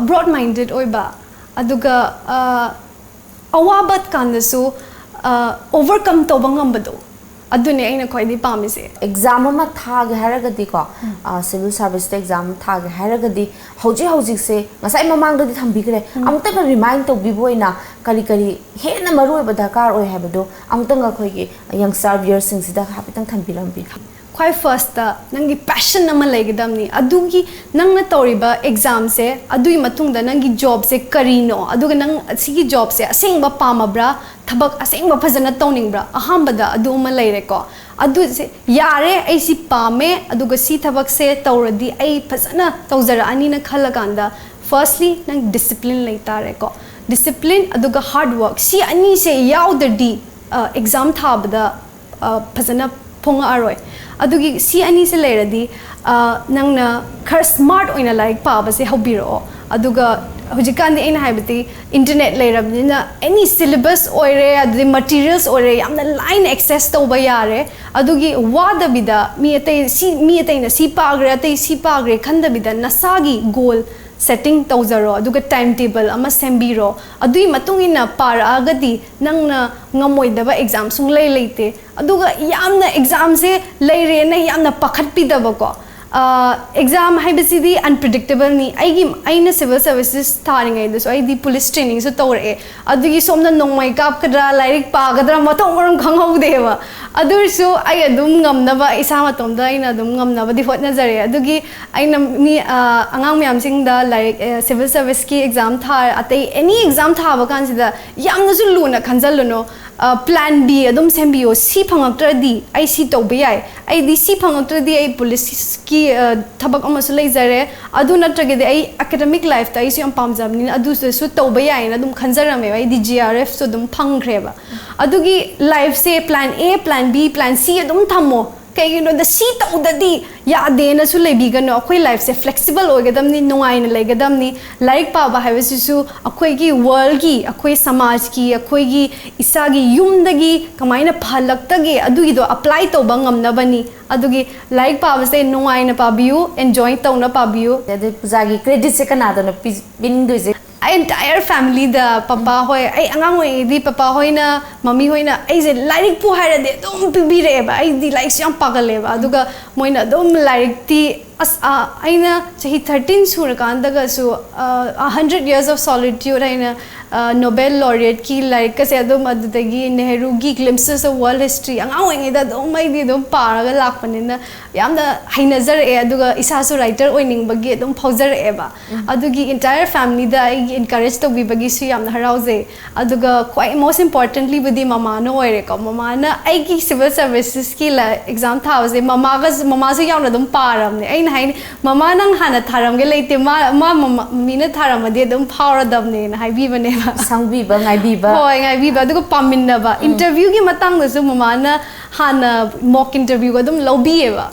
ꯕ꯭ꯔꯣꯗ ꯃꯥꯏꯟꯗꯦꯠ ꯑꯣꯏꯕ, ꯑꯗꯨꯒ ꯑ, ꯑꯋꯥꯕ ꯀꯥꯟꯗꯁꯨ ꯑꯣꯚꯔꯀꯝ ꯇꯧꯕ ꯉꯝꯕꯗꯣ, ꯑꯗꯨꯅꯦ ꯑꯩꯅ ꯈ꯭ꯋꯥꯏꯗꯒꯤ ꯄꯥꯝꯃꯤꯁꯦ꯫ ꯑꯦꯛꯖꯥꯝ ꯑꯃ ꯊꯥꯒꯦ ꯍꯥꯏꯔꯒꯗꯤꯀꯣ, ꯁꯤꯚꯤꯜ ꯁꯥꯔꯚꯤꯁꯇ ꯑꯦꯛꯖꯥꯝ ꯊꯥꯒꯦ ꯍꯥꯏꯔꯒꯗꯤ ꯍꯧꯖꯤꯛ ꯍꯧꯖꯤꯛꯁꯦ, ꯉꯁꯥꯏ ꯃꯃꯥꯡꯗꯗꯤ ꯊꯝꯕꯤꯈ꯭ꯔꯦ, ꯑꯃꯨꯛꯇꯒ ꯔꯤꯃꯥꯏꯟ ꯇꯧꯕꯤꯕ ꯑꯣꯏꯅ ꯀꯔꯤ ꯀꯔꯤ ꯍꯦꯟꯅ ꯃꯔꯨ ꯑꯣꯏꯕ ꯗꯔꯀꯥꯔ ꯑꯣꯏ ꯍꯥꯏꯕꯗꯣ ꯑꯃꯨꯛꯇꯪꯒ ꯑꯩꯈꯣꯏꯒꯤ ꯌꯪꯁꯇꯔ ꯚꯤꯌꯔꯁꯤꯡꯁꯤꯗ ꯍꯥꯏꯐꯦꯠꯇꯪ ꯊꯝꯕꯤꯔꯝꯕꯤꯌꯨ꯫ ꯈ꯭ꯋꯥꯏ ꯐꯥꯔꯁꯇ ꯅꯪꯒꯤ ꯄꯦꯁꯟ ꯑꯃ ꯂꯩꯒꯗꯕꯅꯤ꯫ ꯑꯗꯨꯒꯤ ꯅꯪꯅ ꯇꯧꯔꯤꯕ ꯑꯦꯛꯖꯥꯝꯁꯦ, ꯑꯗꯨꯒꯤ ꯃꯇꯨꯡꯗ ꯅꯪꯒꯤ ꯖꯣꯕꯁꯦ ꯀꯔꯤꯅꯣ, ꯑꯗꯨꯒ ꯅꯪ ꯁꯤꯒꯤ ꯖꯣꯕꯁꯦ ꯑꯁꯦꯡꯕ ꯄꯥꯝꯃꯕ꯭ꯔꯥ, ꯊꯕꯛ ꯑꯁꯦꯡꯕ ꯐꯖꯅ ꯇꯧꯅꯤꯡꯕ꯭ꯔꯥ? ꯑꯍꯥꯟꯕꯗ ꯑꯗꯨ ꯑꯃ ꯂꯩꯔꯦꯀꯣ꯫ ꯑꯗꯨꯁꯦ ꯌꯥꯔꯦ, ꯑꯩ ꯁꯤ ꯄꯥꯝꯃꯦ, ꯑꯗꯨꯒ ꯁꯤ ꯊꯕꯛꯁꯦ ꯇꯧꯔꯗꯤ ꯑꯩ ꯐꯖꯅ ꯇꯧꯖꯔꯛꯑꯅꯤꯅ ꯈꯜꯂꯀꯥꯟꯗ, ꯐꯥꯔꯁꯂꯤ ꯅꯪ ꯗꯤꯁꯤꯄ꯭ꯂꯤꯟ ꯂꯩ ꯇꯥꯔꯦꯀꯣ꯫ ꯗꯤꯁꯤꯄ꯭ꯂꯤꯟ ꯑꯗꯨꯒ ꯍꯥꯔꯗ ꯋꯥꯔꯛ, ꯁꯤ ꯑꯅꯤꯁꯦ ꯌꯥꯎꯗ꯭ꯔꯗꯤ ꯑꯦꯛꯖꯥꯝ ꯊꯥꯕꯗ ꯑ, ꯐꯖꯅ ꯐꯣꯡꯉꯛꯑꯔꯣꯏ꯫ ꯑꯗꯨꯒꯤ ꯁꯤ ꯑꯅꯤꯁꯦ ꯂꯩꯔꯗꯤ ꯑ, ꯅꯪꯅ ꯈꯔ ꯁ꯭ꯃꯥꯔꯠ ꯑꯣꯏꯅ ꯂꯥꯏꯔꯤꯛ ꯄꯥꯕꯁꯦ ꯍꯧꯕꯤꯔꯛꯑꯣ꯫ ꯑꯗꯨꯒ ꯍꯧꯖꯤꯛꯀꯥꯟꯗꯤ ꯑꯩꯅ ꯍꯥꯏꯕꯗꯤ ꯏꯟꯇꯔꯅꯦꯠ ꯂꯩꯔꯕꯅꯤꯅ ꯑꯦꯅꯤ ꯁꯤꯂꯦꯕꯁ ꯑꯣꯏꯔꯦ, ꯑꯗꯨꯗꯤ ꯃꯇꯤꯔꯤꯌꯦꯜꯁ ꯑꯣꯏꯔꯦ, ꯌꯥꯝꯅ ꯂꯥꯏꯅ ꯑꯦꯛꯁꯦꯁ ꯇꯧꯕ ꯌꯥꯔꯦ꯫ ꯑꯗꯨꯒꯤ ꯋꯥꯗꯕꯤꯗ ꯃꯤ ꯑꯇꯩ ꯁꯤ, ꯃꯤ ꯑꯇꯩꯅ ꯁꯤ ꯄꯥꯈ꯭ꯔꯦ, ꯑꯇꯩ ꯁꯤ ꯄꯥꯈ꯭ꯔꯦ ꯈꯟꯗꯕꯤꯗ ꯅꯁꯥꯒꯤ ꯒꯣꯜ ꯁꯦꯠꯇꯤꯡ ꯇꯧꯖꯔꯣ, ꯑꯗꯨꯒ ꯇꯥꯏꯝ ꯇꯦꯕꯜ ꯑꯃ ꯁꯦꯝꯕꯤꯔꯣ꯫ ꯑꯗꯨꯒꯤ ꯃꯇꯨꯡ ꯏꯟꯅ ꯄꯥꯔꯛꯑꯒꯗꯤ ꯅꯪꯅ ꯉꯝꯃꯣꯏꯗꯕ ꯑꯦꯛꯖꯥꯝ ꯁꯨꯡꯂꯩ ꯂꯩꯇꯦ꯫ ꯑꯗꯨꯒ ꯌꯥꯝꯅ ꯑꯦꯛꯖꯥꯝꯁꯦ ꯂꯩꯔꯦꯅ ꯌꯥꯝꯅ ꯄꯥꯈꯠꯄꯤꯗꯕꯀꯣ꯫ ꯑꯦꯛꯖꯥꯝ ꯍꯥꯏꯕꯁꯤꯗꯤ ꯑꯟꯄ꯭ꯔꯤꯗꯤꯛꯇꯦꯕꯜꯅꯤ꯫ ꯑꯩꯒꯤ, ꯑꯩꯅ ꯁꯤꯚꯤꯜ ꯁꯥꯔꯚꯤꯁꯦꯁ ꯊꯥꯔꯤꯉꯩꯗꯁꯨ ꯑꯩꯗꯤ ꯄꯨꯂꯤꯁ ꯇ꯭ꯔꯦꯅꯤꯡꯁꯨ ꯇꯧꯔꯛꯑꯦ꯫ ꯑꯗꯨꯒꯤ ꯁꯣꯝꯗ ꯅꯣꯡꯃꯩ ꯀꯥꯞꯀꯗ꯭ꯔꯥ, ꯂꯥꯏꯔꯤꯛ ꯄꯥꯒꯗ꯭ꯔꯥ, ꯃꯊꯣꯡ ꯃꯔꯝ ꯈꯪꯍꯧꯗꯦꯕ꯫ ꯑꯗꯨ ꯑꯣꯏꯔꯁꯨ ꯑꯩ ꯑꯗꯨꯝ ꯉꯝꯅꯕ, ꯏꯁꯥ ꯃꯇꯣꯝꯗ ꯑꯩꯅ ꯑꯗꯨꯝ ꯉꯝꯅꯕꯗꯤ ꯍꯣꯠꯅꯖꯔꯦ꯫ ꯑꯗꯨꯒꯤ ꯑꯩꯅ ꯃꯤ, ꯑ, ꯑꯉꯥꯡ ꯃꯌꯥꯝꯁꯤꯡꯗ ꯂꯥꯏꯔꯤꯛ, ꯑ, ꯁꯤꯚꯤꯜ ꯁꯥꯔꯚꯤꯁꯀꯤ ꯑꯦꯛꯖꯥꯝ ꯊꯥ-, ꯑꯇꯩ ꯑꯦꯅꯤ ꯑꯦꯛꯖꯥꯝ ꯊꯥꯕ ꯀꯥꯟꯁꯤꯗ ꯌꯥꯝꯅꯁꯨ ꯂꯨꯅ ꯈꯟꯖꯜꯂꯨꯅꯨ꯫ ꯄ꯭ꯂꯥꯟ ꯕꯤ ꯑꯗꯨꯝ ꯁꯦꯝꯕꯤꯌꯣ꯫ ꯁꯤ ꯐꯪꯉꯛꯇ꯭ꯔꯗꯤ ꯑꯩ ꯁꯤ ꯇꯧꯕ ꯌꯥꯏ, ꯑꯩꯗꯤ ꯁꯤ ꯐꯪꯉꯛꯇ꯭ꯔꯗꯤ ꯑꯩ ꯄꯨꯂꯤꯁꯀꯤ, ꯑ, ꯊꯕꯛ ꯑꯃꯁꯨ ꯂꯩꯖꯔꯦ, ꯑꯗꯨ ꯅꯠꯇ꯭ꯔꯒꯗꯤ ꯑꯩ ꯑꯦꯀꯥꯗꯃꯤꯛ ꯂꯥꯏꯐꯇ ꯑꯩꯁꯨ ꯌꯥꯝ ꯄꯥꯝꯖꯕꯅꯤꯅ ꯑꯗꯨꯁꯨ ꯇꯧꯕ ꯌꯥꯏꯌꯦꯅ ꯑꯗꯨꯝ ꯈꯟꯖꯔꯝꯃꯦꯕ꯫ ꯑꯩꯗꯤ ꯖꯤ ꯑꯥꯔ ꯑꯦꯐꯁꯨ ꯑꯗꯨꯝ ꯐꯪꯈ꯭ꯔꯦꯕ꯫ ꯑꯗꯨꯒꯤ ꯂꯥꯏꯐꯁꯦ plan A, plan B, plan C ꯑꯗꯨꯝ ꯊꯝꯃꯣ꯫ ꯀꯩꯒꯤꯅꯣꯗ ꯁꯤ ꯇꯧꯗꯗꯤ ꯌꯥꯗꯦꯅꯁꯨ ꯂꯩꯕꯤꯒꯅꯨ꯫ ꯑꯩꯈꯣꯏ ꯂꯥꯏꯐꯁꯦ ꯐ꯭ꯂꯦꯛꯁꯤꯕꯜ ꯑꯣꯏꯒꯗꯕꯅꯤ, ꯅꯨꯡꯉꯥꯏꯅ ꯂꯩꯒꯗꯕꯅꯤ꯫ ꯂꯥꯏꯔꯤꯛ ꯄꯥꯕ ꯍꯥꯏꯕꯁꯤꯁꯨ ꯑꯩꯈꯣꯏꯒꯤ ꯋꯥꯔꯜꯒꯤ, ꯑꯩꯈꯣꯏ ꯁꯃꯥꯖꯀꯤ, ꯑꯩꯈꯣꯏꯒꯤ ꯏꯁꯥꯒꯤ ꯌꯨꯝꯗꯒꯤ ꯀꯃꯥꯏꯅ ꯐꯍꯜꯂꯛꯇꯒꯦ ꯑꯗꯨꯒꯤꯗꯣ ꯑꯦꯄ꯭ꯂꯥꯏ ꯇꯧꯕ ꯉꯝꯅꯕꯅꯤ꯫ ꯑꯗꯨꯒꯤ ꯂꯥꯏꯔꯤꯛ ꯄꯥꯕꯁꯦ ꯅꯨꯡꯉꯥꯏꯅ ꯄꯥꯕꯤꯌꯨ, ꯑꯦꯟꯖꯣꯏ ꯇꯧꯅ ꯄꯥꯕꯤꯌꯨ꯫ ꯑꯗꯩ ꯄꯨꯖꯥꯒꯤ ꯀ꯭ꯔꯦꯗꯤꯠꯁꯦ ꯀꯅꯥꯗꯅꯣ ꯄꯤ- ꯄꯤꯅꯤꯡꯗꯣꯏꯁꯦ? ꯑꯩ ꯑꯦꯟꯇꯥꯌꯔ ꯐꯦꯃꯤꯂꯤꯗ, ꯄꯄꯥ ꯍꯣꯏ, ꯑꯩ ꯑꯉꯥꯡ ꯑꯣꯏꯔꯤꯉꯩꯗꯤ ꯄꯄꯥ ꯍꯣꯏꯅ, ꯃꯃꯤ ꯍꯣꯏꯅ ꯑꯩꯁꯦ ꯂꯥꯏꯔꯤꯛꯄꯨ ꯍꯥꯏꯔꯗꯤ ꯑꯗꯨꯝ ꯄꯤꯕꯤꯔꯛꯑꯦꯕ꯫ ꯑꯩꯗꯤ ꯂꯥꯏꯔꯤꯛꯁꯦ ꯌꯥꯝ ꯄꯥꯒꯜꯂꯦꯕ꯫ ꯑꯗꯨꯒ ꯃꯣꯏꯅ ꯑꯗꯨꯝ ꯂꯥꯏꯔꯤꯛꯇꯤ, ꯑꯁ, ꯑ, ꯑꯩꯅ ꯆꯍꯤ ꯊꯥꯔꯇꯤꯟ ꯁꯨꯔꯀꯥꯟꯗꯒꯁꯨ, ꯑ, A Hundred Years of Solitude ꯍꯥꯏꯅ, ꯑ, ꯅꯣꯕꯦꯜ ꯂꯣꯔꯤꯌꯦꯠꯀꯤ ꯂꯥꯏꯔꯤꯛꯀꯁꯦ ꯑꯗꯨꯝ, ꯑꯗꯨꯗꯒꯤ ꯅꯦꯍꯔꯨꯒꯤ Glimpses of World History, ꯑꯉꯥꯡ ꯑꯣꯏꯔꯤꯉꯩꯗ ꯑꯗꯨꯝ ꯑꯩꯗꯤ ꯑꯗꯨꯝ ꯄꯥꯔꯒ ꯂꯥꯛꯄꯅꯤꯅ ꯌꯥꯝꯅ ꯍꯩꯅꯖꯔꯛꯑꯦ꯫ ꯑꯗꯨꯒ ꯏꯁꯥꯁꯨ ꯔꯥꯏꯇꯔ ꯑꯣꯏꯅꯤꯡꯕꯒꯤ ꯑꯗꯨꯝ ꯐꯥꯎꯖꯔꯛꯑꯦꯕ꯫ ꯑꯗꯨꯒꯤ ꯑꯦꯟꯇꯥꯌꯔ ꯐꯦꯃꯤꯂꯤꯗ ꯑꯩꯒꯤ ꯑꯦꯟꯀꯔꯦꯖ ꯇꯧꯕꯤꯕꯒꯤꯁꯨ ꯌꯥꯝꯅ ꯍꯔꯥꯎꯖꯩ꯫ ꯑꯗꯨꯒ ꯈ꯭ꯋꯥꯏ ꯃꯣꯁ ꯏꯝꯄꯣꯔꯇꯦꯟꯂꯤꯕꯨꯗꯤ ꯃꯃꯥꯅ ꯑꯣꯏꯔꯦꯀꯣ꯫ ꯃꯃꯥꯅ ꯑꯩꯒꯤ ꯁꯤꯚꯤꯜ ꯁꯔꯚꯤꯁꯦꯁꯀꯤ ꯑꯦꯛꯖꯥꯝ ꯊꯥꯕꯁꯦ ꯃꯃꯥꯒꯁꯨ, ꯃꯃꯥꯁꯨ ꯌꯥꯎꯅ ꯑꯗꯨꯝ ꯄꯥꯔꯕꯅꯦ꯫ ꯑꯩꯅ ꯍꯥꯏꯅꯤ, "ꯃꯃꯥ, ꯅꯪ ꯍꯥꯟꯅ ꯊꯥꯔꯝꯒꯦ ꯂꯩꯇꯦ, ꯃꯥ, ꯃꯥ ꯃꯃꯥ-, ꯃꯃꯤꯅ ꯊꯥꯔꯝꯃꯗꯤ ꯑꯗꯨꯝ ꯐꯥꯎꯔꯗꯕꯅꯦꯅ" ꯍꯥꯏꯕꯤꯕꯅꯦꯕ꯫ ꯁꯪꯕꯤꯕ, ꯉꯥꯏꯕꯤꯕ꯫ ꯍꯣꯏ, ꯉꯥꯏꯕꯤꯕ꯫ ꯑꯗꯨꯒ ꯄꯥꯝꯃꯤꯟꯅꯕ꯫ ꯏꯟꯇꯔꯚꯤꯌꯨꯒꯤ ꯃꯇꯥꯡꯗꯁꯨ ꯃꯃꯥꯅ ꯍꯥꯟꯅ ꯃꯣꯛ ꯏꯟꯇꯔꯚꯤꯌꯨꯒ ꯑꯗꯨꯝ ꯂꯧꯕꯤꯌꯦꯕ꯫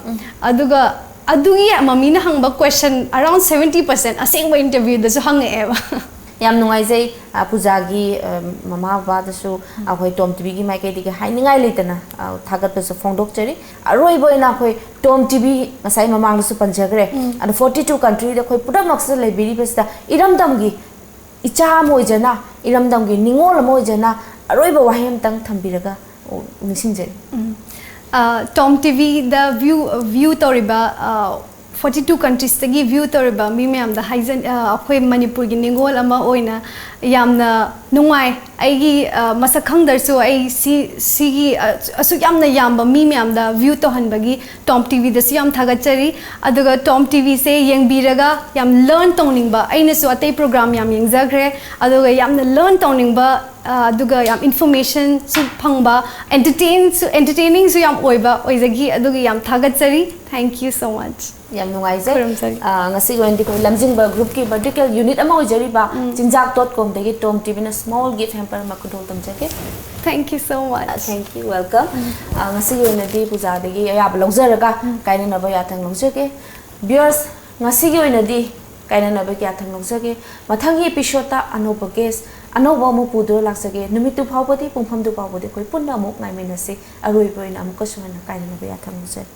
ꯑꯗꯨꯒ ꯑꯗꯨꯒꯤ ꯃꯃꯤꯅ ꯍꯪꯕ ꯀ꯭ꯋꯦꯁꯟ ꯑꯔꯥꯎꯟ ꯁꯚꯦꯟꯇꯤ ꯄꯔꯁꯦꯟ ꯑꯁꯦꯡꯕ ꯏꯟꯇꯔꯚꯤꯌꯨꯗꯁꯨ ꯍꯪꯉꯛꯑꯦꯕ꯫ ꯌꯥꯝ ꯅꯨꯡꯉꯥꯏꯖꯩ, ꯑ, ꯄꯨꯖꯥꯒꯤ, ꯑ, ꯃꯃꯥ ꯕꯕꯥꯗꯁꯨ ꯑꯩꯈꯣꯏ ꯇꯣꯝ ꯇꯤꯚꯤꯒꯤ ꯃꯥꯏꯀꯩꯗꯒꯤ ꯍꯥꯏꯅꯤꯡꯉꯥꯏ ꯂꯩꯇꯅ, ꯑ, ꯊꯥꯒꯠꯄꯁꯨ ꯐꯣꯡꯗꯣꯛꯆꯔꯤ꯫ ꯑꯔꯣꯏꯕ ꯑꯣꯏꯅ ꯑꯩꯈꯣꯏ ꯇꯣꯝ ꯇꯤꯚꯤ ꯉꯁꯥꯏ ꯃꯃꯥꯡꯗꯁꯨ ꯄꯟꯖꯈ꯭ꯔꯦ, ꯑꯗꯣ ꯐꯣꯔꯇꯤ ꯇꯨ ꯀꯟꯇ꯭ꯔꯤꯗ ꯑꯩꯈꯣꯏ ꯄꯨꯝꯅꯃꯛꯁꯤꯗ ꯂꯩꯕꯤꯔꯤꯕꯁꯤꯗ ꯏꯔꯝꯗꯝꯒꯤ ꯏꯆꯥ ꯑꯃ ꯑꯣꯏꯖꯅ, ꯏꯔꯝꯗꯝꯒꯤ ꯅꯤꯉꯣꯜ ꯑꯃ ꯑꯣꯏꯖꯅ ꯑꯔꯣꯏꯕ ꯋꯥꯍꯩ ꯑꯃꯇꯪ ꯊꯝꯕꯤꯔꯒ ꯅꯤꯡꯁꯤꯡꯖꯔꯤ꯫ ꯎꯝ꯫ ꯑ, ꯇꯣꯝ ꯇꯤꯚꯤꯗ ꯚ꯭ꯌꯨ, ꯚ꯭ꯌꯨ ꯇꯧꯔꯤꯕ, ꯑ, ꯐꯣꯔꯇꯤ ꯇꯨ ꯀꯟꯇ꯭ꯔꯤꯁꯇꯒꯤ ꯚ꯭ꯌꯨ ꯇꯧꯔꯤꯕ ꯃꯤ ꯃꯌꯥꯝꯗ ꯍꯥꯏꯖ-, ꯑ, ꯑꯩꯈꯣꯏ ꯃꯅꯤꯄꯨꯔꯒꯤ ꯅꯤꯉꯣꯜ ꯑꯃ ꯑꯣꯏꯅ ꯌꯥꯝꯅ ꯅꯨꯡꯉꯥꯏ꯫ ꯑꯩꯒꯤ, ꯑ, ꯃꯁꯛ ꯈꯪꯗ꯭ꯔꯁꯨ ꯑꯩ ꯁꯤ, ꯁꯤꯒꯤ, ꯑ, ꯑꯁꯨꯛ ꯌꯥꯝꯅ ꯌꯥꯝꯕ ꯃꯤ ꯃꯌꯥꯝꯗ ꯚ꯭ꯌꯨ ꯇꯧꯍꯟꯕꯒꯤ ꯇꯣꯝ ꯇꯤꯚꯤꯗꯁꯨ ꯌꯥꯝ ꯊꯥꯒꯠꯆꯔꯤ꯫ ꯑꯗꯨꯒ ꯇꯣꯝ ꯇꯤꯚꯤꯁꯦ ꯌꯦꯡꯕꯤꯔꯒ ꯌꯥꯝ ꯂꯔꯟ ꯇꯧꯅꯤꯡꯕ, ꯑꯩꯅꯁꯨ ꯑꯇꯩ ꯄ꯭ꯔꯣꯒ꯭ꯔꯥꯝ ꯌꯥꯝ ꯌꯦꯡꯖꯈ꯭ꯔꯦ, ꯑꯗꯨꯒ ꯌꯥꯝꯅ ꯂꯔꯟ ꯇꯧꯅꯤꯡꯕ ꯑꯗꯨꯒ ꯌꯥꯝ ꯏꯟꯐꯣꯔꯃꯦꯁꯟꯁꯨ ꯐꯪꯕ, ꯑꯦꯟꯇꯔꯇꯦꯟꯁꯨ ꯑꯦꯟꯇꯔꯇꯦꯅꯤꯡꯁꯨ ꯌꯥꯝ ꯑꯣꯏꯕ ꯑꯣꯏꯖꯈꯤ꯫ ꯑꯗꯨꯒꯤ ꯌꯥꯝ ꯊꯥꯒꯠꯆꯔꯤ꯫ Thank you so much. ꯌꯥꯝ ꯅꯨꯡꯉꯥꯏꯖꯩ꯫ ꯈꯨꯔꯨꯝꯖꯔꯤ꯫ ꯑ, ꯉꯁꯤꯒꯤ ꯑꯣꯏꯅꯗꯤ ꯑꯩꯈꯣꯏ ꯂꯝꯖꯤꯡꯕ ꯒ꯭ꯔꯨꯞꯀꯤ ꯄꯔꯇꯤꯀꯨꯂꯔ ꯌꯨꯅꯤꯠ ꯑꯃ ꯑꯣꯏꯖꯔꯤꯕ ꯆꯤꯟꯖꯥꯛ ꯗꯣꯠ ꯀꯣꯝꯗꯒꯤ ꯇꯣꯝ ꯇꯤꯚꯤꯅ ꯁ꯭ꯃꯣꯜ ꯒꯤꯐ ꯍꯦꯝꯄꯔ ꯑꯃ ꯈꯨꯗꯣꯜ ꯇꯝꯖꯒꯦ꯫ Thank you so much. Thank you, welcome. ꯑ, ꯉꯁꯤꯒꯤ ꯑꯣꯏꯅꯗꯤ ꯄꯨꯖꯥꯗꯒꯤ ꯑꯌꯥꯕ ꯂꯧꯖꯔꯒ ꯀꯥꯏꯅꯅꯕ ꯌꯥꯊꯪ ꯂꯧꯖꯒꯦ꯫ ꯚꯤꯌꯔꯁ, ꯉꯁꯤꯒꯤ ꯑꯣꯏꯅꯗꯤ ꯀꯥꯏꯅꯅꯕꯒꯤ ꯌꯥꯊꯪ ꯂꯧꯖꯒꯦ꯫ ꯃꯊꯪꯒꯤ ꯑꯦꯄꯤꯁꯣꯗꯇ ꯑꯅꯧꯕ ꯒꯦꯁ ꯑꯅꯧꯕ ꯑꯃ ꯄꯨꯗꯨꯅ ꯂꯥꯛꯆꯒꯦ꯫ ꯅꯨꯃꯤꯠꯇꯨ ꯐꯥꯎꯕꯗꯤ, ꯄꯨꯡꯐꯝꯗꯨ ꯐꯥꯎꯕꯗꯤ ꯑꯩꯈꯣꯏ ꯄꯨꯟꯅ ꯑꯃꯨꯛ ꯉꯥꯏꯃꯤꯟꯅꯁꯤ꯫ ꯑꯔꯣꯏꯕ ꯑꯣꯏꯅ ꯑꯃꯨꯛꯀꯁꯨ ꯍꯟꯅ ꯀꯥꯏꯅꯅꯕ ꯌꯥꯊꯪ ꯂꯧꯖꯔꯤ꯫